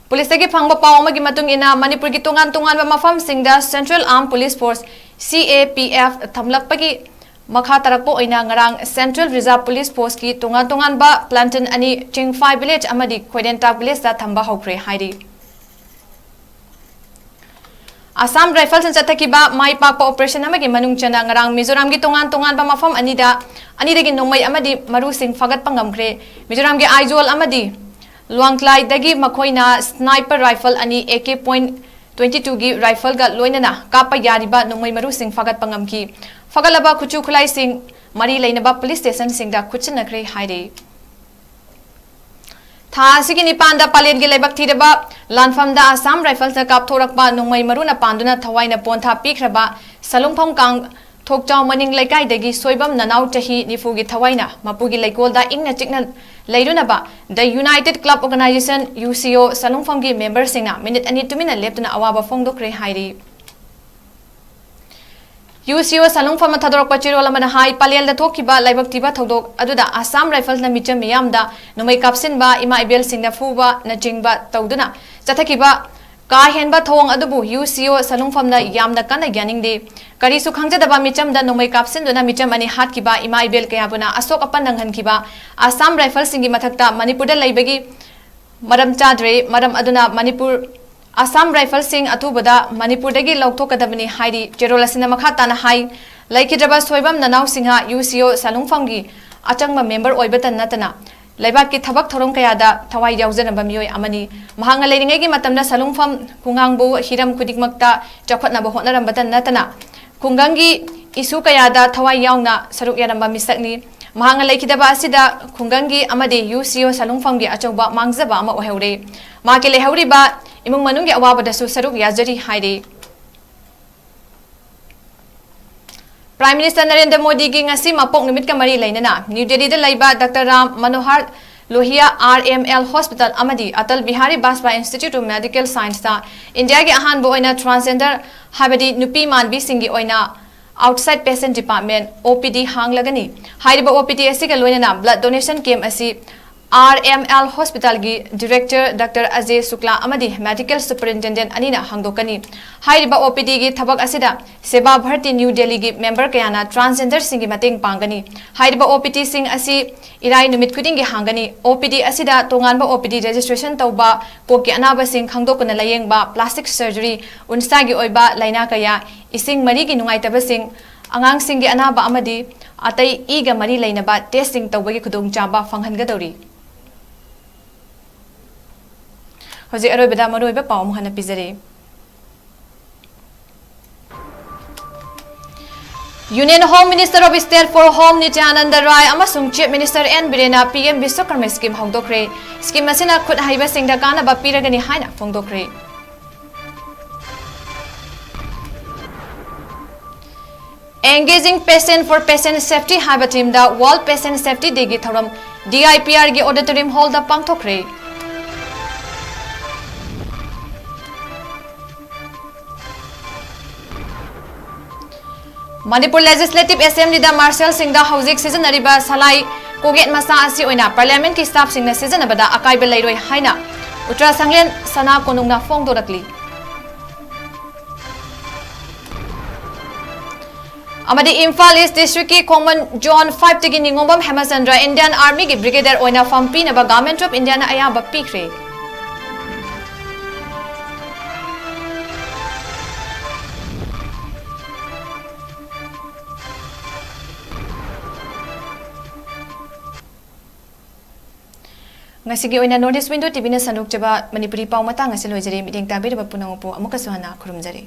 ꯄꯨꯂꯤꯁꯇꯒꯤ ꯐꯪꯕ ꯄꯥꯎ ꯑꯃꯒꯤ ꯃꯇꯨꯡ ꯏꯟꯅ, ꯃꯅꯤꯄꯨꯔꯒꯤ ꯇꯣꯉꯥꯟ ꯇꯣꯉꯥꯟꯕ ꯃꯐꯝꯁꯤꯡꯗ Central Armed Police Force, C A P F, ꯊꯝꯂꯛꯄꯒꯤ ꯃꯈꯥ ꯇꯥꯔꯛꯄ ꯑꯣꯏꯅ ꯉꯔꯥꯡ Central Reserve Police Force ꯀꯤ ꯇꯣꯉꯥꯟ ꯇꯣꯉꯥꯟꯕ platoon ꯑꯅꯤ ꯆꯤꯡꯐꯥꯏ village ꯑꯃꯗꯤ ꯈꯣꯏꯔꯦꯟꯇꯥꯛ village ꯇ ꯊꯝꯕ ꯍꯧꯈ꯭ꯔꯦ ꯍꯥꯏꯔꯤ꯫ Assam Rifles ꯅ ꯆꯠꯊꯈꯤꯕ ꯃꯥꯏ ꯄꯥꯛꯄ operation ꯑꯃꯒꯤ ꯃꯅꯨꯡ ꯆꯟꯅ ꯉꯔꯥꯡ ꯃꯤꯖꯣꯔꯥꯝꯒꯤ ꯇꯣꯉꯥꯟ ꯇꯣꯉꯥꯟꯕ ꯃꯐꯝ ꯑꯅꯤꯗ, ꯑꯅꯤꯗꯒꯤ ꯅꯣꯡꯃꯩ ꯑꯃꯗꯤ ꯃꯔꯨꯁꯤꯡ ꯐꯥꯒꯠꯄ ꯉꯝꯈ꯭ꯔꯦ꯫ ꯃꯤꯖꯣꯔꯥꯝꯒꯤ ꯑꯥꯏꯖꯣꯜ ꯑꯃꯗꯤ ꯂꯨꯋꯥꯡꯀ꯭ꯂꯥꯏꯗꯒꯤ ꯃꯈꯣꯏꯅ sniper rifle ꯑꯅꯤ, A K point twenty two ꯒꯤ rifle ꯒ ꯂꯣꯏꯅꯅ ꯀꯥꯞꯄ ꯌꯥꯔꯤꯕ ꯅꯣꯡꯃꯩ ꯃꯔꯨꯁꯤꯡ ꯐꯥꯒꯠꯄ ꯉꯝꯈꯤ꯫ ꯐꯒꯠꯂꯕ ꯈꯨꯠꯁꯨ ꯈꯨꯠꯂꯥꯏꯁꯤꯡ ꯃꯔꯤ ꯂꯩꯅꯕ police station ꯁꯤꯡꯗ ꯈꯨꯠꯁꯤꯟꯅꯈ꯭ꯔꯦ ꯍꯥꯏꯔꯤ꯫ ꯊꯥ ꯑꯁꯤꯒꯤ ꯅꯤꯄꯥꯟꯗ ꯄꯥꯂꯦꯟꯒꯤ ꯂꯩꯕꯛ ꯊꯤꯔꯕ ꯂꯥꯟꯐꯝꯗ Assam Rifles ꯅ ꯀꯥꯞꯊꯣꯔꯛꯄ ꯅꯣꯡꯃꯩ ꯃꯔꯨꯅ ꯄꯥꯟꯗꯨꯅ ꯊꯋꯥꯏꯅ ꯄꯣꯟꯊꯥ ꯄꯤꯈ꯭ꯔꯕ ꯁꯂꯨꯡꯐꯝ ꯀꯥꯡ ꯊꯣꯛꯆꯥꯎ ꯃꯅꯤꯡ ꯂꯩꯀꯥꯏꯗꯒꯤ ꯁꯣꯏꯕꯝ ꯅꯅꯥꯎ ꯆꯍꯤ ꯅꯤꯐꯨꯒꯤ ꯊꯋꯥꯏꯅ ꯃꯄꯨꯒꯤ ꯂꯩꯀꯣꯜꯗ ꯏꯪꯅ ꯆꯤꯛꯅ ꯂꯩꯔꯨꯅꯕ The United Club Organization, UCO, ꯁꯂꯨꯡꯐꯝꯒꯤ memberꯁꯤꯡꯅ minute ꯑꯅꯤ ꯇꯨꯃꯤꯟꯅ ꯂꯦꯞꯇꯨꯅ ꯑꯋꯥꯕ ꯐꯣꯡꯗꯣꯛꯈ꯭ꯔꯦ ꯍꯥꯏꯔꯤ꯫ UCO ꯁꯂꯨꯡꯐꯝꯅ ꯊꯥꯗꯣꯔꯛꯄ ꯆꯦꯔꯣꯜ ꯑꯃꯅ ꯍꯥꯏ, ꯄꯂꯦꯜꯗ ꯊꯣꯛꯈꯤꯕ ꯂꯥꯏꯕꯛ ꯊꯤꯕ ꯊꯧꯗꯣꯛ ꯑꯗꯨꯗ Assam Riflesꯅ ꯃꯤꯆꯝ ꯃꯤꯌꯥꯝꯗ ꯅꯣꯡꯃꯩ ꯀꯥꯞꯁꯤꯟꯕ, ꯏꯃꯥ ꯏꯕꯦꯜꯁꯤꯡꯗ ꯐꯨꯕꯅꯆꯤꯡꯕ ꯇꯧꯗꯨꯅ ꯆꯠꯊꯈꯤꯕ ꯀꯥ ꯍꯦꯟꯕ ꯊꯧꯑꯣꯡ ꯑꯗꯨꯕꯨ UCO ꯁꯂꯨꯡꯐꯝꯅ ꯌꯥꯝꯅ ꯀꯟꯅ ꯌꯥꯅꯤꯡꯗꯦ꯫ ꯀꯔꯤꯁꯨ ꯈꯪꯖꯗꯕ ꯃꯤꯆꯝꯗ ꯅꯣꯡꯃꯩ ꯀꯥꯞꯁꯤꯟꯗꯨꯅ ꯃꯤꯆꯝ ꯑꯅꯤ ꯍꯥꯠꯈꯤꯕ, ꯏꯃꯥ ꯏꯕꯦꯜ ꯀꯌꯥꯕꯨꯅ ꯑꯁꯣꯛ ꯑꯄꯟ ꯅꯪꯍꯟꯈꯤꯕ Assam Riflesꯁꯤꯡꯒꯤ ꯃꯊꯛꯇ ꯃꯅꯤꯄꯨꯔꯗ ꯂꯩꯕꯒꯤ ꯃꯔꯝ ꯆꯥꯗ꯭ꯔꯦ꯫ ꯃꯔꯝ ꯑꯗꯨꯅ ꯃꯅꯤꯄꯨꯔ, Assam Riflesꯁꯤꯡ ꯑꯊꯨꯕꯗ ꯃꯅꯤꯄꯨꯔꯗꯒꯤ ꯂꯧꯊꯣꯛꯀꯗꯕꯅꯤ ꯍꯥꯏꯔꯤ꯫ ꯆꯦꯔꯣꯜ ꯑꯁꯤꯅ ꯃꯈꯥ ꯇꯥꯅ ꯍꯥꯏ, ꯂꯩꯈꯤꯗ꯭ꯔꯕ ꯁꯣꯏꯕꯝ ꯅꯅꯥꯎ ꯁꯤꯡꯍ UCO ꯁꯂꯨꯡꯐꯝꯒꯤ ꯑꯆꯪꯕ member ꯑꯣꯏꯕꯇ ꯅꯠꯇꯅ ꯂꯩꯕꯥꯛꯀꯤ ꯊꯕꯛ ꯊꯧꯔꯝ ꯀꯌꯥꯗ ꯊꯋꯥꯏ ꯌꯥꯎꯖꯔꯝꯕ ꯃꯤꯑꯣꯏ ꯑꯃꯅꯤ꯫ ꯃꯍꯥꯛꯅ ꯂꯩꯔꯤꯉꯩꯒꯤ ꯃꯇꯝꯗ ꯁꯂꯨꯡꯐꯝ ꯈꯨꯡꯒꯪꯕꯨ ꯍꯤꯔꯝ ꯈꯨꯗꯤꯡꯃꯛꯇ ꯆꯥꯎꯈꯠꯅꯕ ꯍꯣꯠꯅꯔꯝꯕꯇ ꯅꯠꯇꯅ ꯈꯨꯡꯒꯪꯒꯤ issue ꯀꯌꯥꯗ ꯊꯋꯥꯏ ꯌꯥꯎꯅ ꯁꯔꯨꯛ ꯌꯥꯔꯝꯕ ꯃꯤꯁꯛꯅꯤ꯫ ꯃꯍꯥꯛꯅ ꯂꯩꯈꯤꯗꯕ ꯑꯁꯤꯗ ꯈꯨꯡꯒꯪꯒꯤ ꯑꯃꯗꯤ UCO ꯁꯂꯨꯡꯐꯝꯒꯤ ꯑꯆꯧꯕ ꯃꯥꯡꯖꯕ ꯑꯃ ꯑꯣꯏꯍꯧꯔꯦ꯫ ꯃꯍꯥꯛꯀꯤ ꯂꯩꯍꯧꯔꯤꯕ ꯏꯃꯨꯡ ꯃꯅꯨꯡꯒꯤ ꯑꯋꯥꯕꯗꯁꯨ ꯁꯔꯨꯛ ꯌꯥꯖꯔꯤ ꯍꯥꯏꯔꯤ꯫ Prime Minister ꯅꯔꯦꯟꯗ꯭ꯔ ꯃꯣꯗꯤꯒꯤ ꯉꯁꯤ ꯃꯄꯣꯛ ꯅꯨꯃꯤꯠꯀ ꯃꯔꯤ ꯂꯩꯅꯅ ꯅ꯭ꯌꯨ ꯗꯦꯜꯂꯤꯗ ꯂꯩꯕ ꯗꯥꯛꯇꯔ ꯔꯥꯝ ꯃꯅꯣꯍꯔ ꯂꯣꯍꯤꯌꯥ RML Hospital ꯑꯃꯗꯤ Atal Bihari ꯕꯥꯖꯄꯥꯏ Institute of Medical Scienceꯇ ꯏꯟꯗꯤꯌꯥꯒꯤ ꯑꯍꯥꯟꯕ ꯑꯣꯏꯅ transgender ꯍꯥꯏꯕꯗꯤ ꯅꯨꯄꯤ ꯃꯥꯟꯕꯤꯁꯤꯡꯒꯤ ꯑꯣꯏꯅ outside patient department, OPD, ꯍꯥꯡꯂꯒꯅꯤ꯫ ꯍꯥꯏꯔꯤꯕ OPD ꯑꯁꯤꯒ ꯂꯣꯏꯅꯅ blood donation camp ꯑꯁꯤ RML Hospitalꯒꯤ Director ꯗꯥꯛꯇꯔ ꯑꯖꯦ ꯁꯨꯛꯂꯥ ꯑꯃꯗꯤ Medical Superintendent ꯑꯅꯤꯅ ꯍꯥꯡꯗꯣꯛꯀꯅꯤ꯫ ꯍꯥꯏꯔꯤꯕ OPDꯒꯤ ꯊꯕꯛ ꯑꯁꯤꯗ ꯁꯦꯕꯥ ꯚꯥꯔꯇꯤ ꯅ꯭ꯌꯨ ꯗꯦꯜꯂꯤꯒꯤ member ꯀꯌꯥꯅ transgenderꯁꯤꯡꯒꯤ ꯃꯇꯦꯡ ꯄꯥꯡꯒꯅꯤ꯫ ꯍꯥꯏꯔꯤꯕ OPDꯁꯤꯡ ꯑꯁꯤ ꯏꯔꯥꯏ ꯅꯨꯃꯤꯠ ꯈꯨꯗꯤꯡꯒꯤ ꯍꯥꯡꯒꯅꯤ꯫ OPD ꯑꯁꯤꯗ ꯇꯣꯉꯥꯟꯕ OPD registration ꯇꯧꯕ, ꯀꯣꯛꯀꯤ ꯑꯅꯥꯕꯁꯤꯡ ꯈꯪꯗꯣꯛꯇꯨꯅ ꯂꯥꯌꯦꯡꯕ, plastic surgery, ꯎꯟꯁꯥꯒꯤ ꯑꯣꯏꯕ ꯂꯥꯏꯅꯥ ꯀꯌꯥ, ꯏꯁꯤꯡ ꯃꯔꯤꯒꯤ ꯅꯨꯡꯉꯥꯏꯇꯕꯁꯤꯡ, ꯑꯉꯥꯡꯁꯤꯡꯒꯤ ꯑꯅꯥꯕ ꯑꯃꯗꯤ ꯑꯇꯩ ꯏꯒ ꯃꯔꯤ ꯂꯩꯅꯕ testing ꯇꯧꯕꯒꯤ ꯈꯨꯗꯣꯡꯆꯥꯕ ꯐꯪꯍꯟꯒꯗꯧꯔꯤ꯫ ꯍꯧꯖꯤꯛ ꯑꯔꯣꯏꯕꯗ ꯃꯔꯨꯑꯣꯏꯕ ꯄꯥꯎ ꯑꯃꯨꯛ ꯍꯟꯅ ꯄꯤꯖꯔꯤ꯫ Union Home Minister of State for Home ꯅꯤꯇ꯭ꯌꯥꯅꯟꯗ ꯔꯥꯏ ꯑꯃꯁꯨꯡ Chief Minister ꯑꯦꯟ ꯕꯤꯔꯦꯟꯅ PM ꯕꯤꯁ꯭ꯋꯀꯔꯃ scheme ꯍꯧꯗꯣꯛꯈ꯭ꯔꯦ꯫ Scheme ꯑꯁꯤꯅ ꯈꯨꯠ ꯍꯩꯕꯁꯤꯡꯗ ꯀꯥꯟꯅꯕ ꯄꯤꯔꯒꯅꯤ ꯍꯥꯏꯅ ꯐꯣꯡꯗꯣꯛꯈ꯭ꯔꯦ꯫ Engaging Patient for Patient Safety ꯍꯥꯏꯕ themeꯗ World Patient Safety Dayꯒꯤ ꯊꯧꯔꯝ DIPRꯒꯤ auditorium hallꯗ ꯄꯥꯡꯊꯣꯛꯈ꯭ꯔꯦ꯫ ꯃꯅꯤꯄꯨꯔ Legislative Assemblyꯗ Martialꯁꯤꯡꯗ ꯍꯧꯖꯤꯛ ꯁꯤꯖꯤꯟꯅꯔꯤꯕ ꯁꯂꯥꯏ ꯀꯣꯒꯦꯠ ꯃꯆꯥ ꯑꯁꯤ ꯑꯣꯏꯅ Parliamentꯀꯤ staffꯁꯤꯡꯅ ꯁꯤꯖꯤꯟꯅꯕꯗ ꯑꯀꯥꯏꯕ ꯂꯩꯔꯣꯏ ꯍꯥꯏꯅ ꯎꯇ꯭ꯔꯥ ꯁꯪꯂꯦꯟ ꯁꯅꯥ ꯀꯣꯅꯨꯡꯅ ꯐꯣꯡꯗꯣꯔꯛꯂꯤ꯫ ꯑꯃꯗꯤ Imphal East Districtꯀꯤ Common Zone fiveꯇꯒꯤ ꯅꯤꯉꯣꯝꯕꯝ ꯍꯦꯃꯆꯟꯗ꯭ꯔ Indian Armyꯒꯤ brigadier ꯑꯣꯏꯅ ꯐꯝ ꯄꯤꯅꯕ Government of Indiaꯅ ꯑꯌꯥꯕ ꯄꯤꯈ꯭ꯔꯦ꯫ ꯉꯁꯤꯒꯤ ꯑꯣꯏꯅ North East Window TVꯅ ꯁꯟꯗꯣꯛꯆꯕ ꯃꯅꯤꯄꯨꯔꯤ ꯄꯥꯎ ꯃꯇꯥꯡ ꯑꯁꯤ ꯂꯣꯏꯖꯔꯦ꯫ ꯃꯤꯠꯌꯦꯡ ꯇꯥꯕꯤꯔꯕ ꯄꯨꯝꯅꯃꯛꯄꯨ ꯑꯃꯨꯛꯀꯁꯨ ꯍꯟꯅ ꯈꯨꯔꯨꯝꯖꯔꯤ꯫